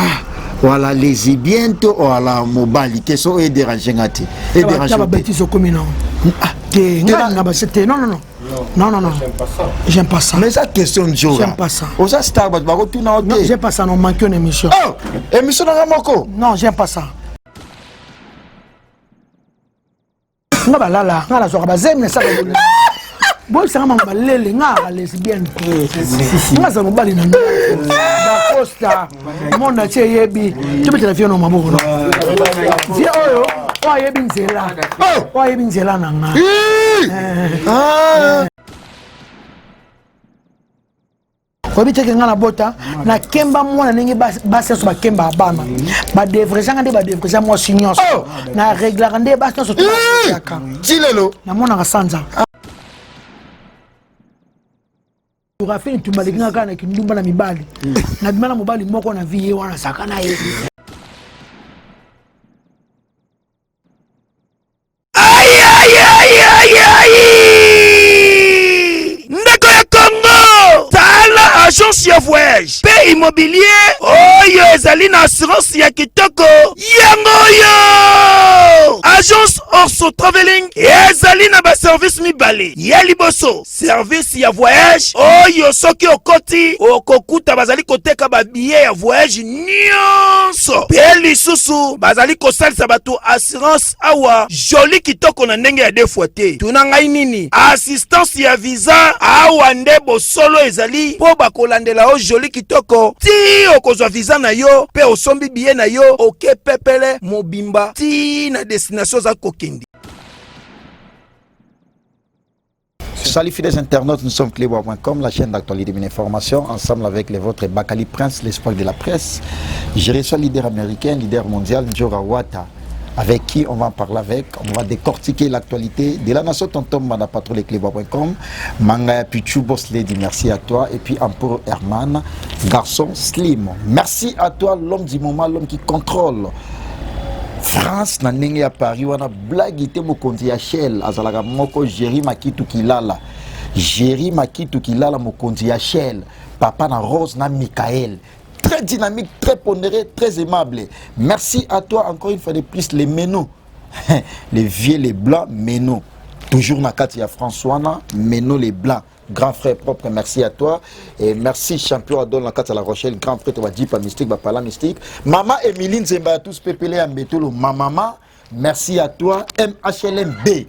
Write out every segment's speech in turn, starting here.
Ah, wala lesbien to wala mobali te, so ederange nga te. Ederange ba bêtise okomi na ah, te nga nga ba te, non, non, non. Non, non, non. J'aime pas ça. Mais ça, question de jour. J'aime pas ça. Oza star, bato bakotuna yo te. Non, j'aime pas ça. Non, manque une émission. Oh, émission nanga moko. Non, j'aime pas ça. Nga balala, nga nazwaka bazemi, nasala boyebisanga mama balele, nga aka lesbienne te, nga aza mobali na dacosta, monde atie eyebi tobetela vie no maboko no vie oyo oyo ayebi nzela, oyo ayebi nzela na nga. Oyebi teke nga nabota, nakemba mwana ndenge basi nyonso bakembaka bana, badevrejanga nde badevreja mwasi nyonso, oh! Na reglaka nde basi nyonso toyaka ti lelo namonaka sanza. Rafine Tumba aleki nga kaka na kindumba na mibali, nabima na mobali moko na vie, ye wana saka na ye. Ndeko ya Congo, tala agence ya voyage mpe immobilier oyo ezali na assurance ya kitoko, yango oyo agence Orso Traveling. Ezali na baservice mibale. Ya liboso, service ya voyage oyo soki okoti okokuta bazali koteka babiye ya voyage nyonso, mpe lisusu bazali kosalisa bato assurance awa joli kitoko na ndenge ya deux fois te. Tuna ngai nini? Assistance ya visa. Awa nde bosolo ezali, mpo bakolandela yo joli kitoko ti okozwa visa na yo mpe osombi biye na yo, oke pepele mobimba ti na destination oza kokende. Salut fidèles internautes, nous sommes clébois.com, la chaîne d'actualité de information, ensemble avec les vôtres Bakali Prince, l'espoir de la presse. Je reçois leader américain, leader mondial, Njora Wata, avec qui on va en parler avec, on va décortiquer l'actualité de la nation. Tonton Manda Patrouille clébois.com, Mangaya Pichu, Boss Lady, merci à toi, et puis Amporo Herman, garçon slim. Merci à toi, l'homme du moment, l'homme qui contrôle France na ndenge ya Paris wana, blague te, mokonzi ya Shell azalaka moko, Jerry Makitu Kilala, Jerry Makitu Kilala, mokonzi ya Shell, papa na Rose na Michael, très dynamique, très pondéré, très aimable. Merci à toi encore une fois de plus, les ménos, les vieux, les blancs ménos, toujours na kati ya François na ménos, les blancs, grand frère propre, merci à toi. Et merci champion Adol na kati ya La Rochelle, grand frère ba Jeep mystique, ba pala mystique, maman Emeline Nzemba, tous pepele ya Mbetolo, ma maman, merci à toi. MHLMB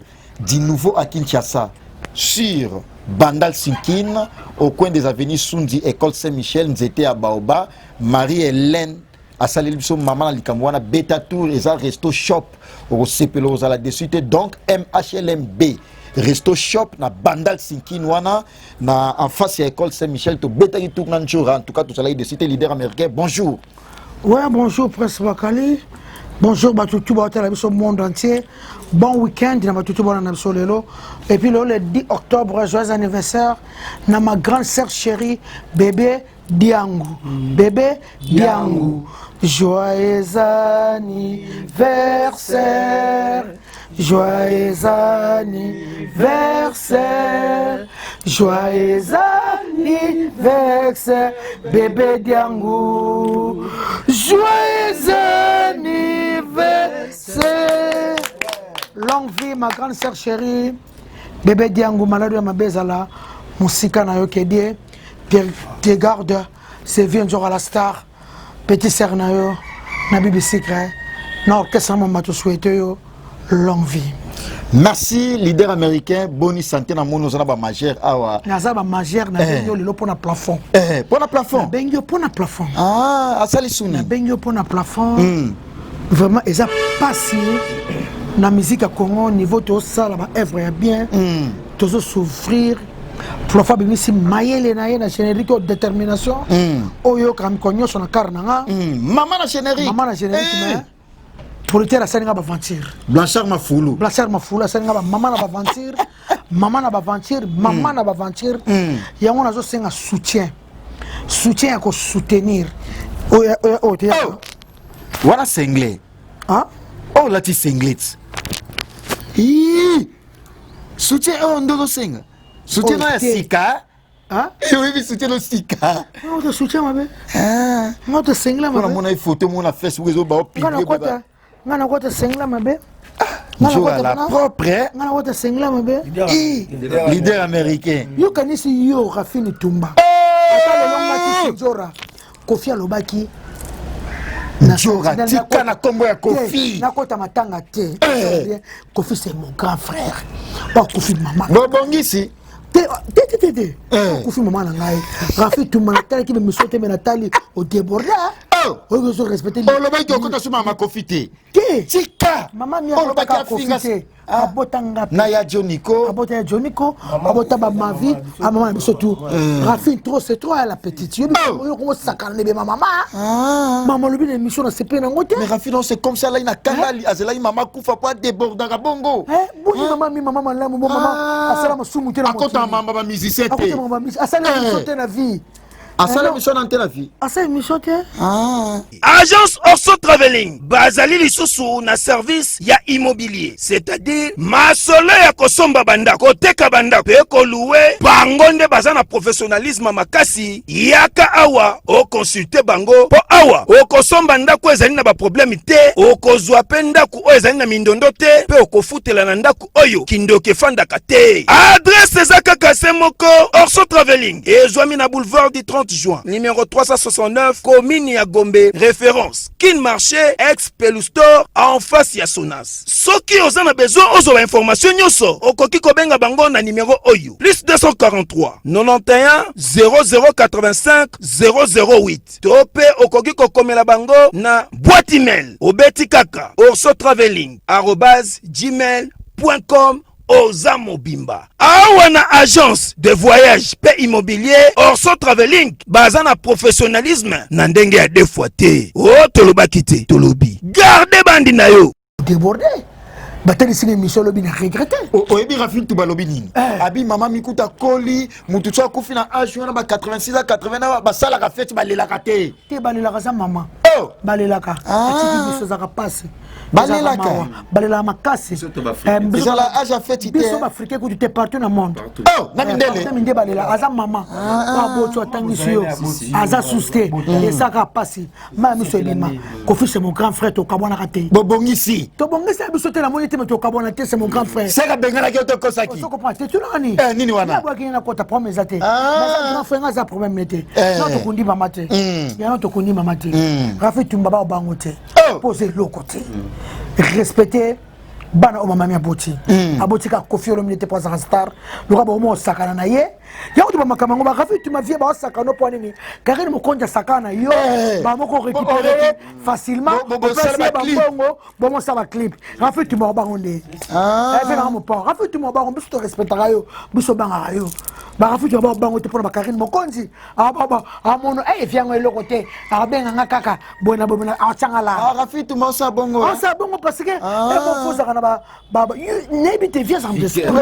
du nouveau à Kinshasa sur Bandal Sinkin, au coin des avenues Sundi, école Saint-Michel, Nzete à Baoba, Marie-Hélène asaleli biso mama na likambo wana, beta tour eza resto shop, okosepela, ozala dessus te. Donc MHLMB resto shop na Bandal Sinkin wana, na en face ya école Saint-Michel. Tobetaki tour na Njora, en tout cas tozalaki dessus te. Leader américain, bonjour. Ouais, bonjour Prince Bakali, bonjour batutu baotala biso monde entier, bon week-end na batutu bona na biso lelo. Et puis lelo le 10 octobre, joyeux anniversaire na ma grande sœur chérie bébé Diangu, bébé Diangu, joyeux anniversaire, joyeux anniversaire, joyeux anniversaire, bébé Diangu, joyeux anniversaire. Longue vie, ma grande sœur chérie, bébé Diangu, malade ya mabezala, musika na yo, que Dieu te garde, c'est vieux Nzora la star, petit sœur na yo, na bibi secret, na orchestre na mama, souhaite yo longue vie. Merci leader américain, boni santé? Na moni oza na bamagere awa. Naza bamagere, nabengi yo lelo mpona plafond. Eh, mpona plafond? Nabengi yo mpona plafond. Ah, asali suni. Nabengi yo mpona plafond. Vraiment eza pasi na musique ya Congo, niveau tosala baœuvre ya bien, tozosouffrir. Plafond abimisi mayele na ye na générique oyo, détermination oyo oyokaka mikolo nyonso na kare na nga. Mama na générique. Mama na générique. Mais producteur asali nga baventure. Blanchard Mafulu. Blanchard Mafulu asali nga bamama na baventure, mama na baventure, mama na baventure. Yango nazosenga soutien, soutien ya kosoutenir oyo oyo te. Oh! Wana singlet. Ah? Oyo olati singlet. Ii! Soutien oyo nde ozosenga soutien Oyo na ya te. sika. Oyebi soutien no sika. Nga soutien mabe. Nga to singla mabe. Mona mona photo mona Facebook ezo ba publier. Nga na kota singla mabe. Nga la propre. Nga na kota singla mabe. Leader américain. Yo kanisi yo Rafini Tumba. Ata lelo nga ti Nzora. Kofi alobaki Nzora tika na kombo ya Kofi. Nakota matanga te. Kofi, c'est mon grand frère. Ba Kofi mama. Bobongisi. Te te te te. Kofi mama na ngai. Rafi Tumba natalaki bemiso te, me natali odéborde. Oyo ozo respecte. Olobaki okota so mama Kofi te. Te. Tika. Mama mi olobaki afinga te. Abota nga. Na ya Joniko. Abota ya Joniko, abota ba Mavi, a mama na biso tout. Rafi, trop c'est trop à la petite. Yo yo ko sakana ne be mama. Mama lobi na émission na CP nango te. Mais Rafi, non, c'est comme ça là, ina kanga azelaki mama kufa po adébordaka bongo. Boni mama mi mama malamu bo mama asala masumu te na akota mamba ba musicien te. Akota mamba musicien, asala émission te na vie. Asala émission na te na vie. Asala émission te. Agence Orso Traveling bazali lisusu na service ya immobilier, c'est-à-dire masolo ya kosomba bandako, koteka bandako pe kolouer. Bango nde baza na professionnalisme makasi. Yaka awa oconsulte bango, po awa okosomba ndako ezali na baproblème te, okozwa pe ndako oyo ezali na mindondo te, pe okofutela na ndako oyo kindoki efandaka te. Adresse eza kaka se moko, Orso Traveling ezwami na boulevard du 30 juin numéro 369, commune ya Gombe, référence Kin Marché, ex Pelustore, en face ya Sonas. Soki oza na besoin ozwa ba information nyonso, okoki kobenga bango na numéro oyo: plus 243 91 0085 008, to pe okoki kokomela bango na boîte email, obeti kaka orsotraveling@gmail.com. Oza mobimba awa na agence de voyage pe immobilier Orso Traveling, baza na professionnalisme na ndenge ya deux fois te. O tolobaki te, tolobi garde bandi na yo. Débordé batelisi na émission, olobi na regrette. Oyebi Rafil Tuba alobi nini? Abi mama mikuta koli mutu so akufi na age wana ba 86 a 80, basalaka feti, balelaka te. Te, balelaka za mama. Balelaka, atiki biso, ezalaka pasi. Balelaka. Balelaka makasi. Ezala age ya feti te. Biso baafricain kutu te, partout na monde. Na mindele. Na mindele balela. Aza mama aboti, atangisi yo, aza susu te, ezalaka pasi, maya miso ebima. Kofi, c'est mon grand frère, tokabwanaka te. Bobongisi. Tobongisi ya biso te, namoni te, me tokabwana te, c'est mon grand frère. Seka benganaki yo, tokosaki. Comprendre te, tunaka nini? Nini wana? Nabwaki nakota, problème eza te. Naza grand frère, nga aza problème te. No tokundi mama te, yana tokundi mama te. Rafi Tumba, baobango te, pose eloko te. Respecte bana oyo mamami aboti. Aboti kaka Kofi Olomide te, po azaka star loka baomo osakana na ye. Yango to bamakambo yango, barafi Tuma vie baosakana mpo nini? Karine Mokonzi asakana na yo, bamoko récupéré facilement, opesi ye bambongo, bomosala baclip. Rafi Tuma obango nde evenaka mopao. Rafi Tuma obango, biso torespectaka yo, biso obangaka yo. Barafi Tuma baobango te mpona bakarine Mokonzi amono eviango eloko te, akabenganga kaka boye na boye, atianga la. Rafi Tuma osa bongo. Osa bongo parce que ebofozaka na nayebi te, vie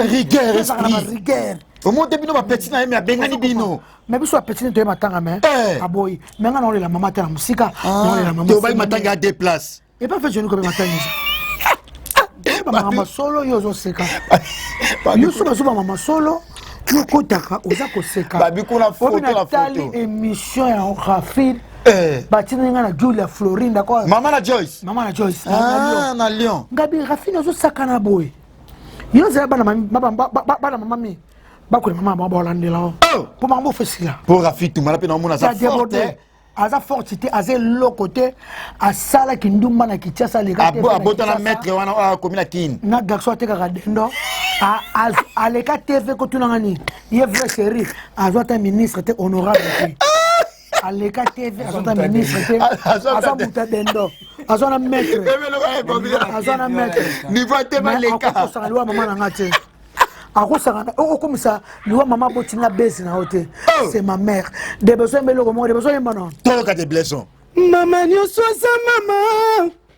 rigueur. Ezaka na barigueur. Omoni te, bino bapeti na ye, me abengani bino. Me biso bapeti ne toye matanga, me aboyi. Me nga naolela mama te na mosika, naolela mama. Te, obai matanga ya deux places. Epa fe joni kobe matanga eza bamama solo. Yo ozoseka, yo so bazo bamama solo, yo okotaka, oza koseka. Babi kuna photo na natali photo. Émission ya Rafil, batindi nga na Julia Florinda. Mama na Joyce. Mama na Joyce. Na Lyon. Ngabi Rafine ozosakana boye, yo ozala bana bana mama mi bakola mama bango baolandela o mpo bango bofesila. Mpo Rafi Tumala mpe naomona aza forte. Aza forte te, aza eloko te. Asalaki ndumba na Kinshasa, aleka. Abota na maître wana oyo akomi na Kini. Na garçon atekaka dendo, aleka TV. Kotunanga nini? Ye vrai chéri, azwa ata ministre te, honorable te. Aleka TV, azwa ata ministre te, aza muta dendo, azwa na maître, azwa na maître. Niveau te baleka. Akosaka liwa mama na nga te, akosaka okomisa liwa mama abotinga besi na yo te. C'est ma mère de besoin. Yemba eloko moko de besoin, yemba non. Toloka de blaison. Mama nyonso aza mama,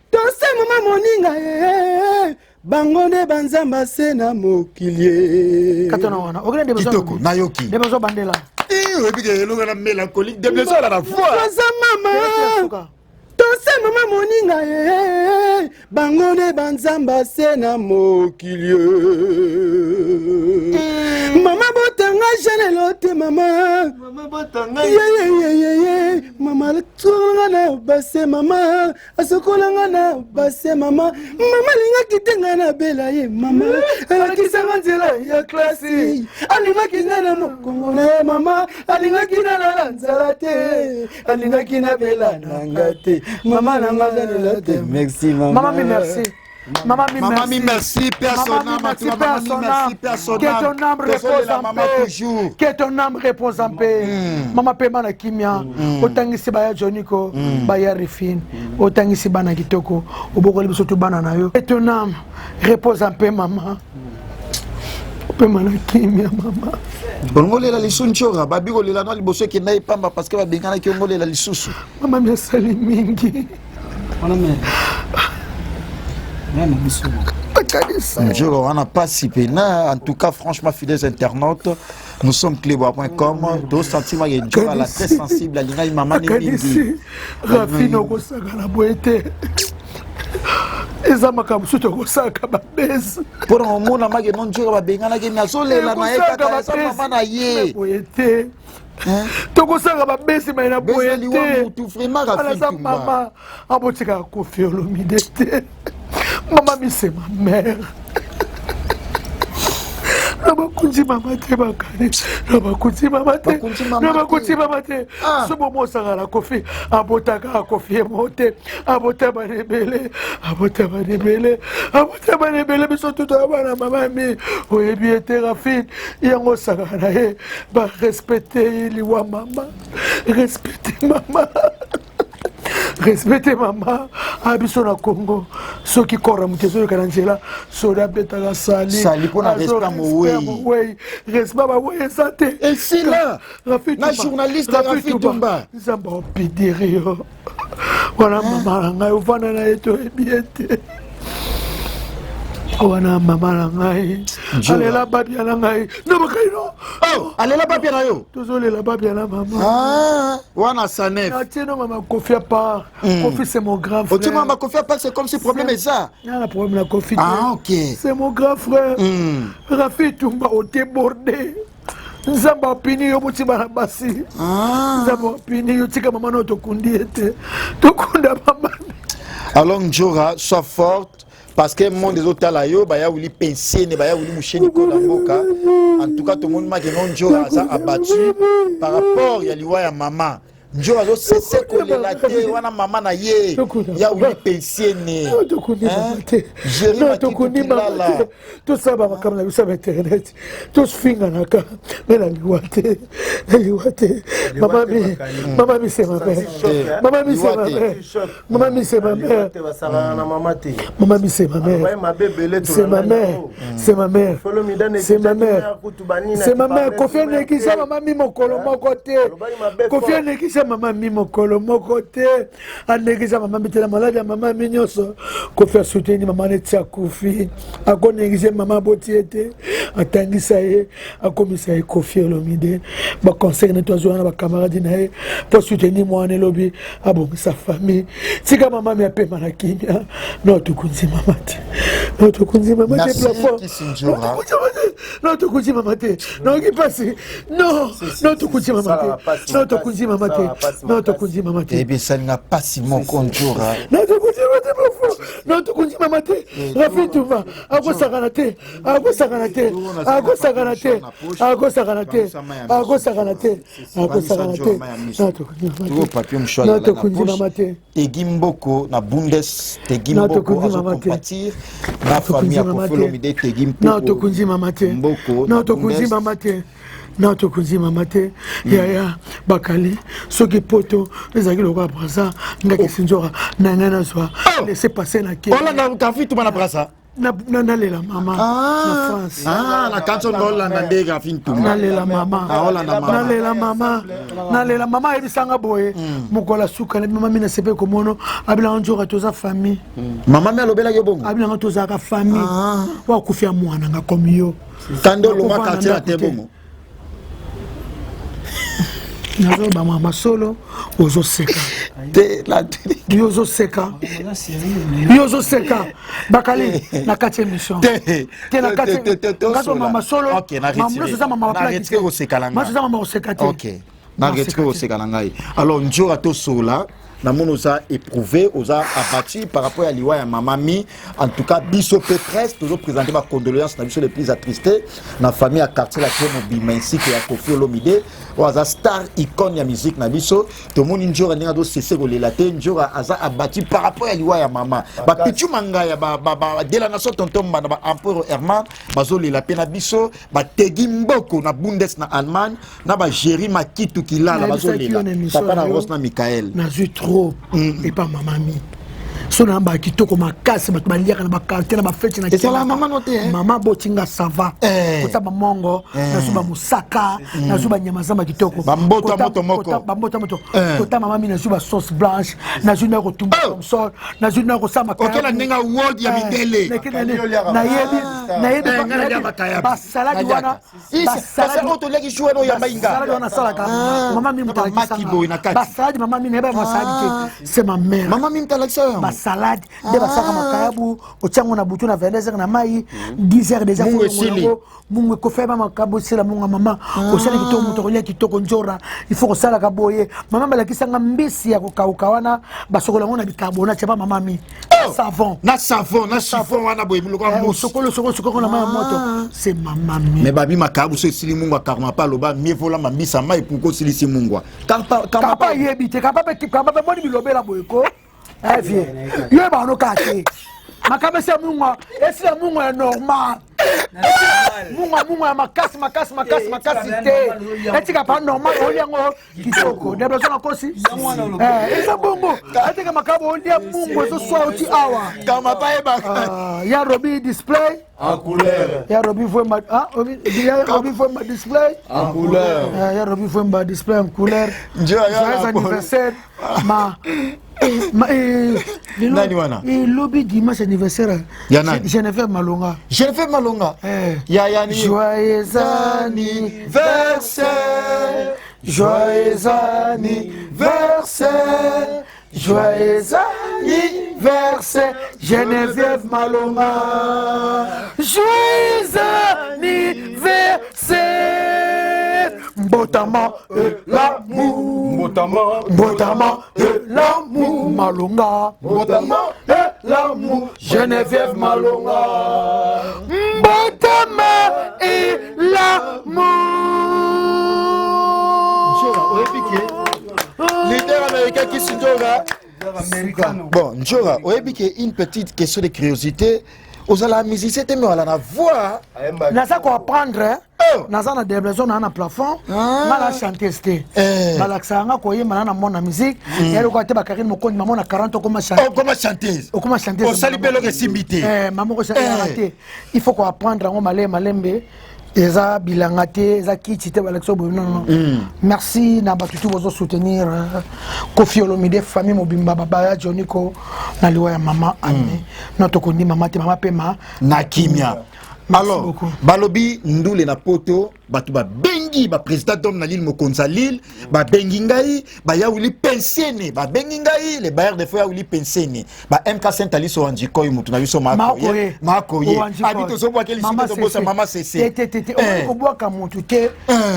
tose mama moninga ye, bango nde banzambe ase na mokili ye. Katona wana okende de besoin. Kitoko, nayoki. De besoin, bandela. Oyebi ke eloko na mélancolique, de blaison ala na voix. Aza mama, tose mama moninga ye, bango nde banzambe ase na mokili ye. Mama bota. Nga janelo te mama yeyeyeyeye mama asokolanga na base mama asokolanga na base mama mama alingaki te ngai nabela ye mama alakisanga nzela ya klasi alingaki ngai na mokongo na ye mama alingaki nalala nzala te alingaki nabela na nga te mama na nga janelo te merci mama mama mi merci Maman mi Maman mi merci, paix à son Maman mi âme, merci, maman paix à mi son merci, âme. paix à son Que âme. ton âme Que repose la en maman paix. toujours. Que ton âme repose en paix. Mama pema na kimia. Otangisi baya Joniko, baya Rifine. Otangisi bana kitoko. Obokoli biso tu bana na yo. Que ton âme repose en paix maman. Pema na kimia mama. Olongolela lisusu ntiora babi kolela na liboso ekenda epamba parce que babenganaki ongolela lisusu. Mama mi asali mingi. Wana mère. Mère na biso. Akanisa. Ntiora wana pasi pena en tout cas franchement fidèles internautes nous sommes cleboa.com to sentiment que ntiora la très sensible alingaki mama ne mingi. Akanisi Rafine okosakana boye te. Eza makambo mosusu tokosalaka babese. Mpona komona make no ntiora babenganaki me azolela na ye kaka eza mama na ye. Boye te. Tokosaka babese mai na boye Bese liwa te. mutu vraiment Rafine Alaza Tumba. mama abotikaka Koffi Olomide te. Mama mi c'est ma mère. Na bakunzi mama te bakani na bakunzi mama te Bakunzi mama na te. bakunzi mama te Ah. so bomosaka na Koffi abotaka Koffi ye mo te abota bana ebele abota bana ebele abota bana ebele biso tuto ya bana mama mi oyebi ye te Rafine yango osakaka na ye barespecte ye liwa mama respecte mama respecte mama a biso na Congo soki kora moto ezoyoka na nzela soda abetaka sali Sali mpona Azo respect ya mowei. respect ya mowei respect bawei eza te Esila Rafi na Tumba, journaliste Rafi Tumba. Nzambe opidire yo wana mama na ngai ovanda na ye toyebi ye te wana mama na ngai Njola. alela babia na ngai no bakai no Oh, alela babia na yo. tozolela babia na mama Ah, wana sanef. natie no mama Koffi à part Koffi c'est mon grand frère Otie mama Koffi à part c'est comme si problème eza. Nga na problème na Koffi te. Ah, ok. C'est mon grand frère. Rafi Tumba otébordé. Nzambe apini yo boti bana basi. Ah. Nzambe apini yo tika mama na tokundi ye te. Tokunda mama. Alors Njora, sois forte parce que monde ezotala yo baya wuli pensiene baya wuli musheni kola mboka. En tout cas tout le monde m'a non Njora aza abattu par rapport ya liwa ya mama. Njora azo cesse kolela te wana mama na ye ya wuli pensiene. Tokundi mama te. Jerry Non, Makitu tokundi mama Kilala. te. Tosala bamakambo na biso ya bainternet. Tofinganaka me na liwa te. Na liwa te. Mama mi, mama mi c'est ma mère. Mama mi c'est ma mère. Mama mi c'est ma mère. basalaka na mama te Maman mi c'est ma mère. mabe ebele C'est ma mère. C'est ma mère. C'est ma mère. C'est ma mère. Koffi anekisa mama mi mokolo moko te. Koffi anekisa mama mi mokolo moko te. Anekisa mama mi te na maladi ya mama mi nyonso. Koffi asuteni mama neti akufi. Akonekisa mama aboti ye te. Atangisa ye. Akomisa ye Koffi Olomide. Baconseil na to azwa na bacamarade na ye. Po soutenir mwana elobi abongisa famille. Tika mama mi apema na kimia. No tokunzi mama te. No tokunzi mama te Merci, plafond. Kisi Njora. No tokunzi mama te. Nayoki mpasi. No, no tokunzi mama te. No tokunzi mama te. No tokunzi mama te. Ebi esalinga pasi moko Njora. No tokunzi mama te plafond. No tokunzi mama te. Rafi Tumba akosakana te. Akosakana te. Akosakana te. Akosakana te. Akosakana te. Akosakana te. No tokunzi Tuko mama te. papier mouchoir No la na tokunzi poche. mama te. Tegi Mboko na Bundes, Tegi Na Mboko tokunzi azo mama te. compatir na famille ya mama Koffi te. Olomide Tegi Na Mboko. tokunzi mama te. Mboko Na na tokunzi Bundes. mama te. Na tokunzi mama te. Yaya bakali soki poto ezalaki lokola braza ngakisi nzoka na ngai nazwa laisse passer na ke Olanda Rafi Tumba na Brasa. nalela mama na France. Ah, na kanso ndolanda nde Rafi Tumba. Nalela mama. Ah, olanda mama. Nalela mama. Nalela mama ayebisanga boye mokolo asuka na mama mina sepe komono abilanga nzoka toza famille. Mama mi alobelaki yo bongo. Abilanga tozalaka famille wakufi ya mwana nga komi yo. Kande olongwa Nakofanda quartier na ndako te te. bongo. Nazoba mama solo, ozoseka. Te la Yo ozoseka. Yo ozoseka. Bakali na kati émission. Te Te na kati. te te te Ngazo mama solo. OK, na Mama nyonso eza mama na baplaki retire te. koseka na Mama ngai. eza mama koseka te. OK. Na retire koseka na ngai. Alors Njora tosola namoni oza éprouvé, oza abattu par rapport ya liwa ya mama mi. En tout cas biso pe presse tozoprésente bacondoléance na biso les plus attristé na famille ya Quartier Latin mobima ainsi que ya Koffi Olomide oyo aza star icône ya musique na biso. Tomoni Njora ndenge azosese kolela te. Njora aza abattu par rapport ya liwa ya mama. Bapichu Mangaya, de la nation, tonton Mbanda, baempereur Herman bazolela mpe na biso, bategi mboko na Bundes na Allemagne na bagéri Makitu Kilala Nayebisaki bazolela yo na émission papa na na yo. Rose na Michael. Nazwi trop epa mama mi so na ba kitoko makasi, bato baliaka na baquartier na bafeti na Ezala mama no te, eh? Mama botinga, ça va. Eh. Kota bamongo, nazwi bamosaka, nazwi banyama zamba kitoko. Bamboto ya moto moko. Bamboto ya moto. Eh. Kota mama mi, nazwi basauce blanche, nazwi na kotumba Oh. sol, nazwi na kosala makayabu. Okela ndenge world ya mindele. Nayebi, nayebi. Eh, ngai nalia makayabu. Basaladi wana. Basaladi oyo toliaki jour wana oyamba inga. Basaladi wana asalaka mama mi. Na bamaki boye na kati. Basaladi mama mi, nayeba basaladi te, c'est ma mère. Mama mi mtalakisa yo yango. Basalade nde basalaka makayabu, otiango na butu na 22 heures na mai, 10 heures déjà. Mungu Faut esili. yango, mungu ekofema, makambo esila, mungu ya mama osali kitoko, moto akolia kitoko. Nzora, il faut kosalaka boye. Mama balakisanga mbisi ya kokauka wana, basokola yango na bicarbonate pa mama mi, savon. Na savon na chiffon wana boye, biloko ya mousse. Osokoli, osokoli, osokoli na mai ya moto, c'est mama mi. Mais babi makayabu so esili mungwa, karma pa aloba mieux volamba mbisa mai pourquoi osilisi mungwa. Kapa ayebi te, kapa mpe, kapa mpe moni bilobela boye ko vie yo yebaka no kaka te. Makambo esi ya mungwa, esi ya mungwa ya normal, mungwa, mungwa ya makasi makasi makasi makasi te, etika pa normal, olia yango kitoko. Deblaso na kosi. Eh, eza bongo, etika makambo olia mungwa ezoswa oti awa. Karma pa yebaka. Ah, ya Robi display En couleur. Ya Robi Vwemba, ah, ya Robi Vwemba display. En couleur. Ya Robi Vwemba display en couleur. Njo, ya Joyeux na anniversaire ma lelo. Nani wana? Lobi dimanche anniversaire. Ya nani? Geneviève Malonga. Geneviève Malonga. Eh. Ya yani. Joyeux anniversaire. Joyeux anniversaire, joyeux anniversaire, Geneviève Malonga. Joyeux anniversaire. Mbotama et l'amour. Mbotama. Mbotama et l'amour. Malonga. Mbotama et l'amour. Geneviève Malonga. Mbotama et l'amour. Njora, oyebi ke leader américain Kisi Njora. Bon, Njora, oyebi ke une petite question de curiosité: ozala musicien te, mais ozala na voix. Naza koapprendre. Oh. Naza na déblaison naa na plafond. Nga na chanteuse te. Eh. Balakisaka nga koyemba na mona musique ya lokola te. Bakarine Mokondi, mama na 40, okoma chante. Okoma chanteuse. Okoma chanteuse. Osali mpe eloko esimbi te. Eh, mama okosala Eh. te, il faut koapprendre yango malembe malembe. Eza bilanga te, eza kiti te, balakisa boye. Non, non. Merci na bato tu bozosoutenir Koffi Olomide, famille mobimba, babaya Joniko na liwa ya mama Ame. No, tokondi mama te, mama pema na kimia. Merci Alors beaucoup. balobi ndule na poto, bato babengi baprésident d'homme na Lille, mokonzi ya Lille babengi ngai, bayawuli pensene babengi ngai, le bailleur de fo yawuli pensene, ba MK Saint Alice Owanjikoy, mutu na biso Makoye. Makoye. Owanjikoy. Abi tozobwaka lisusu Mama tobosa Sese. mama Sese. Te, te, te, te. Okoki kobwaka motu te,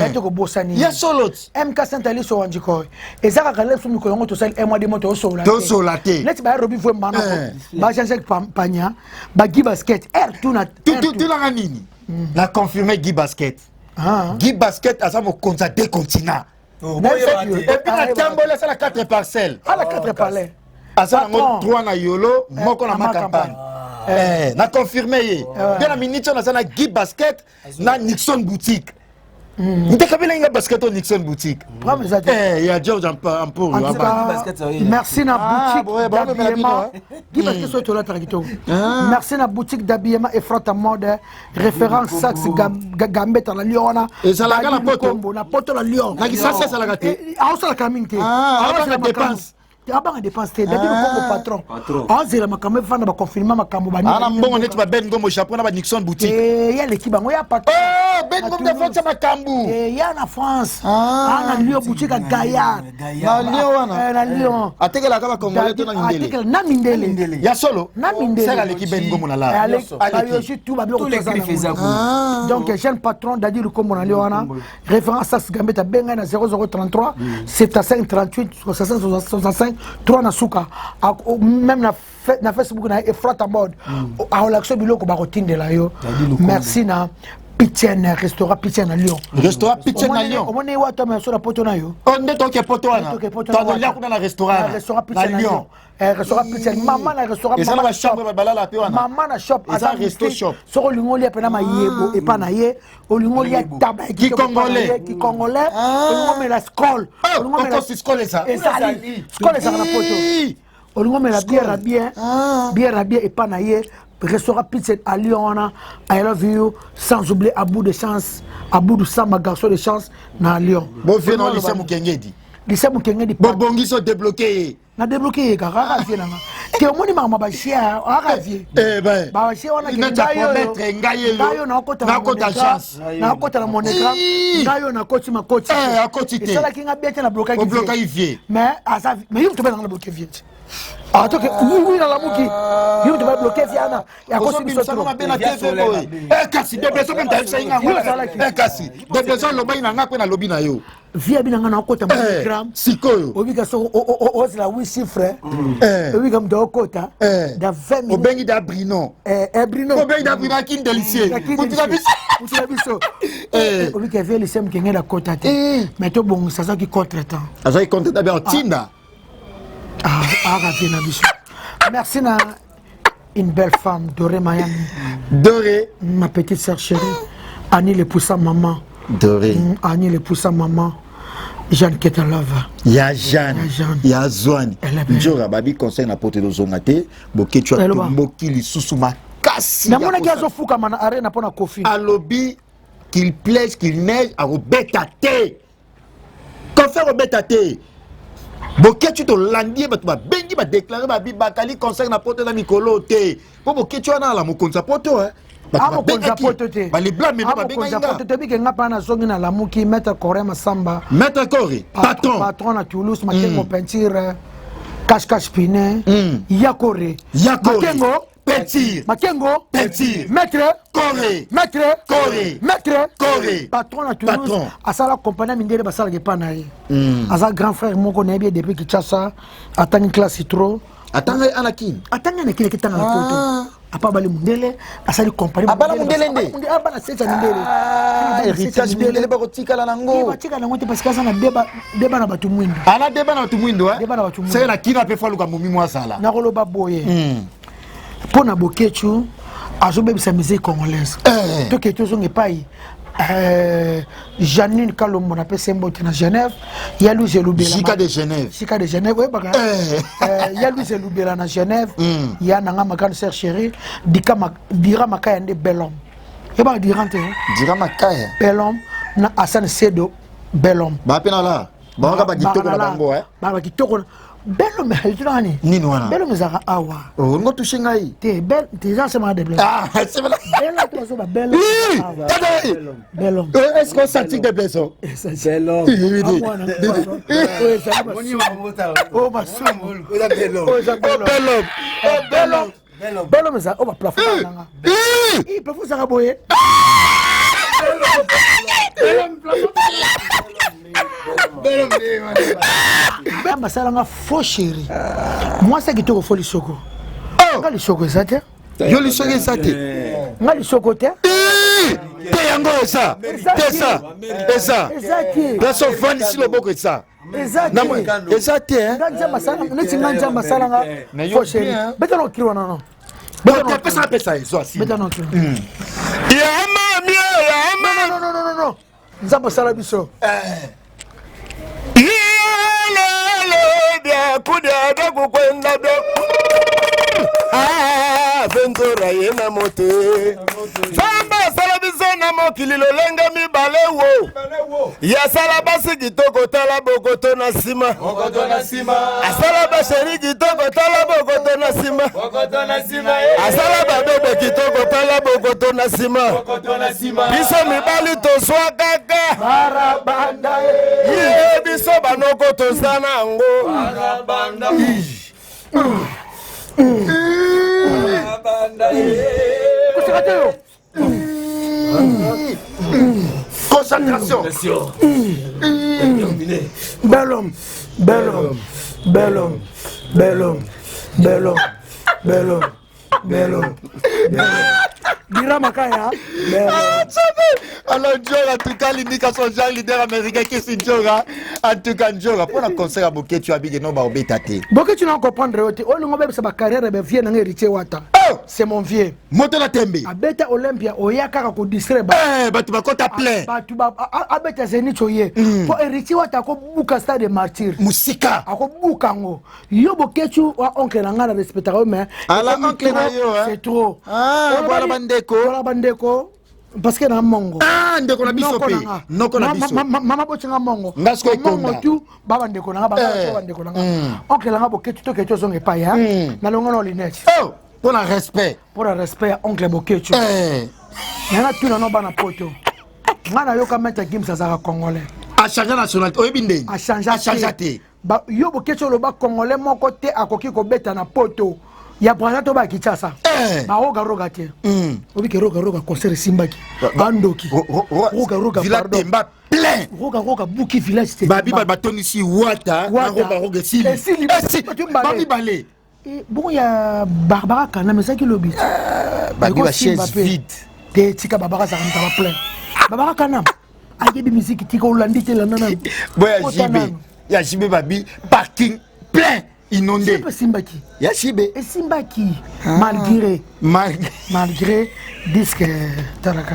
ete kobosani. Ya solo ti. MK Saint Alice Owanjikoy eza kaka leso mikolo yango tosali un mois, 2 mois, tozosola te. Tozosola te. Neti baya Robi Vwemba nako, Eh. ba Jean-Jacques Panya, ba Guy Basket air tout na air tout. Tulanga nini na confirme Guy Basket. Ah. Guy Basket aza mokonzi ya deux continents. Nayebisaki yo. Et puis na tamboli asala 4 parcelles. Ala 4 palais. Aza nango Patron. 3 na Yolo, moko na na Macampagne. Eh, na confirme ye mpe na minute oyo naza na Guy Basket na Nixon Boutique. Nte kabila nga basket o Nixon Boutique. Problème eza te. Eh, ya George Ampour. En tout cas, Basket, ça y est. merci na Ah, boutique ouais, bah, on met la d'habillement. bino, Guy Basket, soki tolataka kitoko. Merci na boutique d'habillement Efrata Mode, référence Sax Gambetta na Lyon wana. Ezalaka na Dadi poto? Lukombo, na poto na Lyon. Na Kisasa ezalaka te? Eh, aosalaka mingi te. Ah, Aosalaka aobanga makambo. dépense. Abanga dépense te. Dadi Lukombo patron azela makambo efanda, baconfinement, makambo. Ana mbongo neti ba Ben Ngombo Japon na ba Nixon boutique. Ye aleki bango, ya patron. Ben Ngombo defotisa makambo. Ya na France, na Lyon, boutique ya Gaillard. Na Lyon wana? Na Lyon. Atekelaka bacongolais to na mindele? Na mindele. Ya solo? Na mindele. Seka aleki Ben Ngombo na la. Bayoshi tout babiloko. Donc jeune patron Dadi Lukombo na Lyon wana, référence Sas Gambetta, bengai na 0033 75 38 65 3 na suka. Même na Facebook na Efrata Mode, aolakisa biloko bakotindela yo. Merci na Pitchen, restaurant Pitchen na Lyon. Restaurant Pitchen na Lyon. Omoni wata me so na poto na yo. Oh, nde toke poto wana. Tokolia kuna na restaurant. Restaurant Pitchen na Lyon. Restaurant Pitchen, mama na restaurant. Eza na bachambre, balala mpe wana. Mama na shop. Eza resto shop. Soki olingi olia mpena mayebo epa na ye, olingi olia taba Kikongolais. Kikongolais, olingi omela Skol. Okosi, Skol eza. Ezali, Skol ezalaka na poto. Olingi omela bière ya bien, bière ya bien epa na ye, restaurant Pizza à Lyon wana. I love you. Sans oublier Abou de chance, Abou Samba, garçon de chance na Lyon. Bovie na lycée Mokengedi. Lycée Mokengedi. Bobongisi, odébloquer ye. Na débloquer ye kaka, aka vie nanga te. Omoni makambo bashie, aka vie bashie wana. Ngai oyo nakota na mon écran, ngai oyo nakoti makoti. Esalaki nga bien te, na blokaki vie. Mais aza, mais yo moto benanga na bloquer vie te. Atoke oui, nalamuki, yo moto babloquer vie wana. Yakosi biso mabe na TV boye. Kasi Debleso mpe mtayebisai ngango. Kasi Debleso alobaki na nga mpe nalobi na yo. Vie abi na nga nakota monogramme. Sikoyo. Obika soko ozela 8 chiffre, obika moto akokota da 20 minutes. Obengi da Brino. Brino. Obengi da Brino akini delicie, mutu na biso. Mutu na biso. Obika vie lycée Mokenge nakota te, mais tobongisa, azalaki contre temps. Azalaki contre temps, bien otinda. Aka vie na biso. Merci na une belle femme, Doré Miami. Doré. Ma petite sœur chérie, Annie le poussa maman. Doré. Annie le poussa maman. Jeanne Ketalava. Ya Jeanne. Ya Zwane. Njora babi conseil na pote tozonga te. Boketshu atomboki lisusu makasi. Namonaki azofukama na arena mpo na Kofi. Alobi qu'il plaise, qu'il neige, akobeta te. Kofi akobeta te. Boketshu tolandi ye, bato babengi, badéclarer, babi bakali concert na poto na mikolo te, mpo Boketshu wana ala mokonzi ya poto. Amokonzi ya poto te. Balibla meme babengaki nga. Tobike nga mpa nazongi, nalamuki. Maître Coré Masamba. Maître Coré patron. Patron na Toulouse, Makengo peinture, cache cache pine, Yakore. Yakore. Makengo peinture. Makengo peinture. Maître Coré. Maître Coré. Maître Coré. Patron na Toulouse, asala compagnie ya mindele, basalaka epa na ye. Aza grand frère moko nayebi ye depuis Kinshasa, atangi classe trop. Atanga ana Kini. Atangi na Kini, akitanga na poto, apa abali mundele, asali compagnie. Abala mundele nde. Abana sesa mindele. Héritage mindele bakotikala nango. Batikala nango te, parce que aza na deba na bato mwindu. Ana deba na bato mwindu. Deba na bato mwindu. Seke na Kino ape faluka momi mwa azala. Nakoloba boye mpo na Boketshu, azobebisa musique congolaise. Toke tozonga epai Janine Kalombo, napesi mbote na Genève, ya Louise Elubela. Jika de Genève. Jika de Genève, oyebaka ya Louise Elubela na Genève, ya nanga ma grande sœur chérie Dira Makaya nde bel homme, oyebaka Dira te? Dira Makaya. Bel homme na Hassan Sedo, bel homme. Bape na la bango bakitoko na bango. Bakitoko. Bel homme etunaka nini? Nini wana? Bel homme ezalaka awa. Olingo touche ngai. Te, bel déjà semaka de blesse. Bel homme, tozoba bel homme, bel homme. Est-ce qu'on sentit de blesse? Bel homme. Oh masumu. Bel homme. Bel homme, bel homme eza oyo baplafond nanga. Plafond ezalaka boye. Basalanga faux chéri, mwasi ya kitoko, fo lisoko. Nga lisoko eza te. Yo lisoko eza te. Nga lisoko te. Te, yango eza te, eza, eza. Eza te. Place ovandisi loboko eza. Eza te. Eza te. Nga Nzambe asala neti nga Nzambe asalanga faux chéri. Beta na okili wana, non. Pesa, pesa, ezwa. Beta na okili. Ya mami, ya mami. Non, non, non, non, Nzambe asala biso. Yelele byakulya byakukwenda bya venzora ye na mote. Nzambe asala biso na na mokili lolenge mibale wo. Yasala basi kitoko tala bokoto na nsima. Asala basheri kitoko tala bokoto na nsima. Asala babebe kitoko tala bokoto na nsima. Biso mibali tozwa kaka ye biso banoko toza na yango. Koseka te yo. Concentration. Bel homme, bel homme, bel homme, bel homme, bel homme, bel homme, bel homme, bel homme. Dira Makaya, bel homme. Alors Ndjora, en tout cas, Lindika son genre leader américain qui est Ndjora. En tout cas, Ndjora, pour la concert à Boketshu Abige, non, bah, obeta te. Boketshu na comprendre yo te. Olingo obebisa ba carrière ya ba vieux na nga Héritier Wata. Oh! C'est mon vieux. Moto na tembe. Abeta Olympia oya kaka ko distraire ba. Eh, bato bakota plein. Bato ba abeta Zenith oye. Po Héritier Wata akobuka stade de martyr. Musika. Akobuka ngo. Yo Boketshu wa oncle na nga na respectaka yo mais. Ala ekomi oncle na trop, yo, hein. C'est trop. Ah, Olobali- voilà bandeko. Voilà bandeko. Parce que na mongo. Ah, ndeko na biso Noko pe. na nga. Noko na biso. Mama botinga mongo. Nga sikoyo Mongo ekonda. tu ba bandeko na nga ba Eh. bandeko na nga. Oncle na nga Boketshu to ketu ozonga epai ya. Na longo na lunette. Oh, pour la respect. Pour le respect ya oncle Boketshu. Eh. Nana tuna no bana poto. Nga nayoka Maître Gims azalaka congolais. A changer nationalité. Oyebi ndenge. A A changer te. Ba yo Boketshu oloba congolais moko te akoki kobeta na poto. Ya Brazza to ba Kinshasa. Eh. Ba roga roga te. Obi ke roga roga concert esimbaki. Bandoki. Roga roga Villa pardon. Temba plein. Roga roga buki village te. Babi ba batonisi Wata na Wata. roga roga esili. Esili. Esili. Bato mibale. Babi bale. Eh, bongo ya Barbara Kana mais ezalaki lobi. Babi ba Ekosimba chaise pe. vide. Te tika Barbara azalaka moto ya ba plein. Barbara Kana ayebi musique tika olandi te landa nanu. Boya Kota JB. nanu. Ya JB babi parking plein inondé. Simba esimbaki. Ya JB. Esimbaki malgré Malgré malgré disque talaka.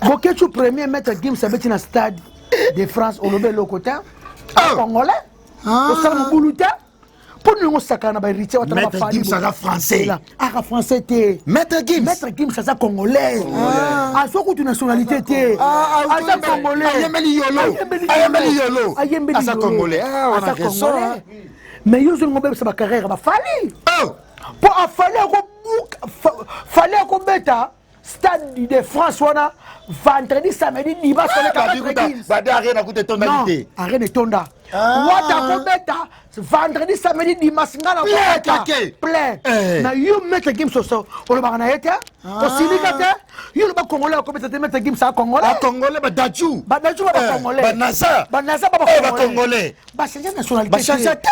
Boketshu premier maître Gims abeti na stade de France olobi eloko te. Oh. Congolais. Osala mobulu te. Mpo nini osakana na ba héritier wata na Maître ba Gims aza français. Aka français te. Maître Gims. Maître Gims aza congolais. Azwa kutu nationalité te. Aza congolais. Ayembeli yolo. Ayembeli yolo. Ayembeli Aza yolo. congolais. Ah, on a Aza raison, congolais. hein. Mais yo ozolinga obebisa ba carrière ba Fally. Oh. Po afali akobuka Fally akobeta stade de France wana vendredi samedi dimanche koleka Babi Maître kuta Gims. babi arena kuta Non, etondaki te. arène etonda. Wata akobeta vendredi samedi dimanche nga na Plein, kobeta. kake. Plein. Eh. Na yo Maître Gims oso olobaka na ye te osilika te yo oloba congolais akobeta te Maître Gims a congolais. Ba congolais ba dadju. Badaju ba Eh, congolais. Ba naza. Ba naza ba Eh, ba congolais. Ba changer nationalité. Ba changer te.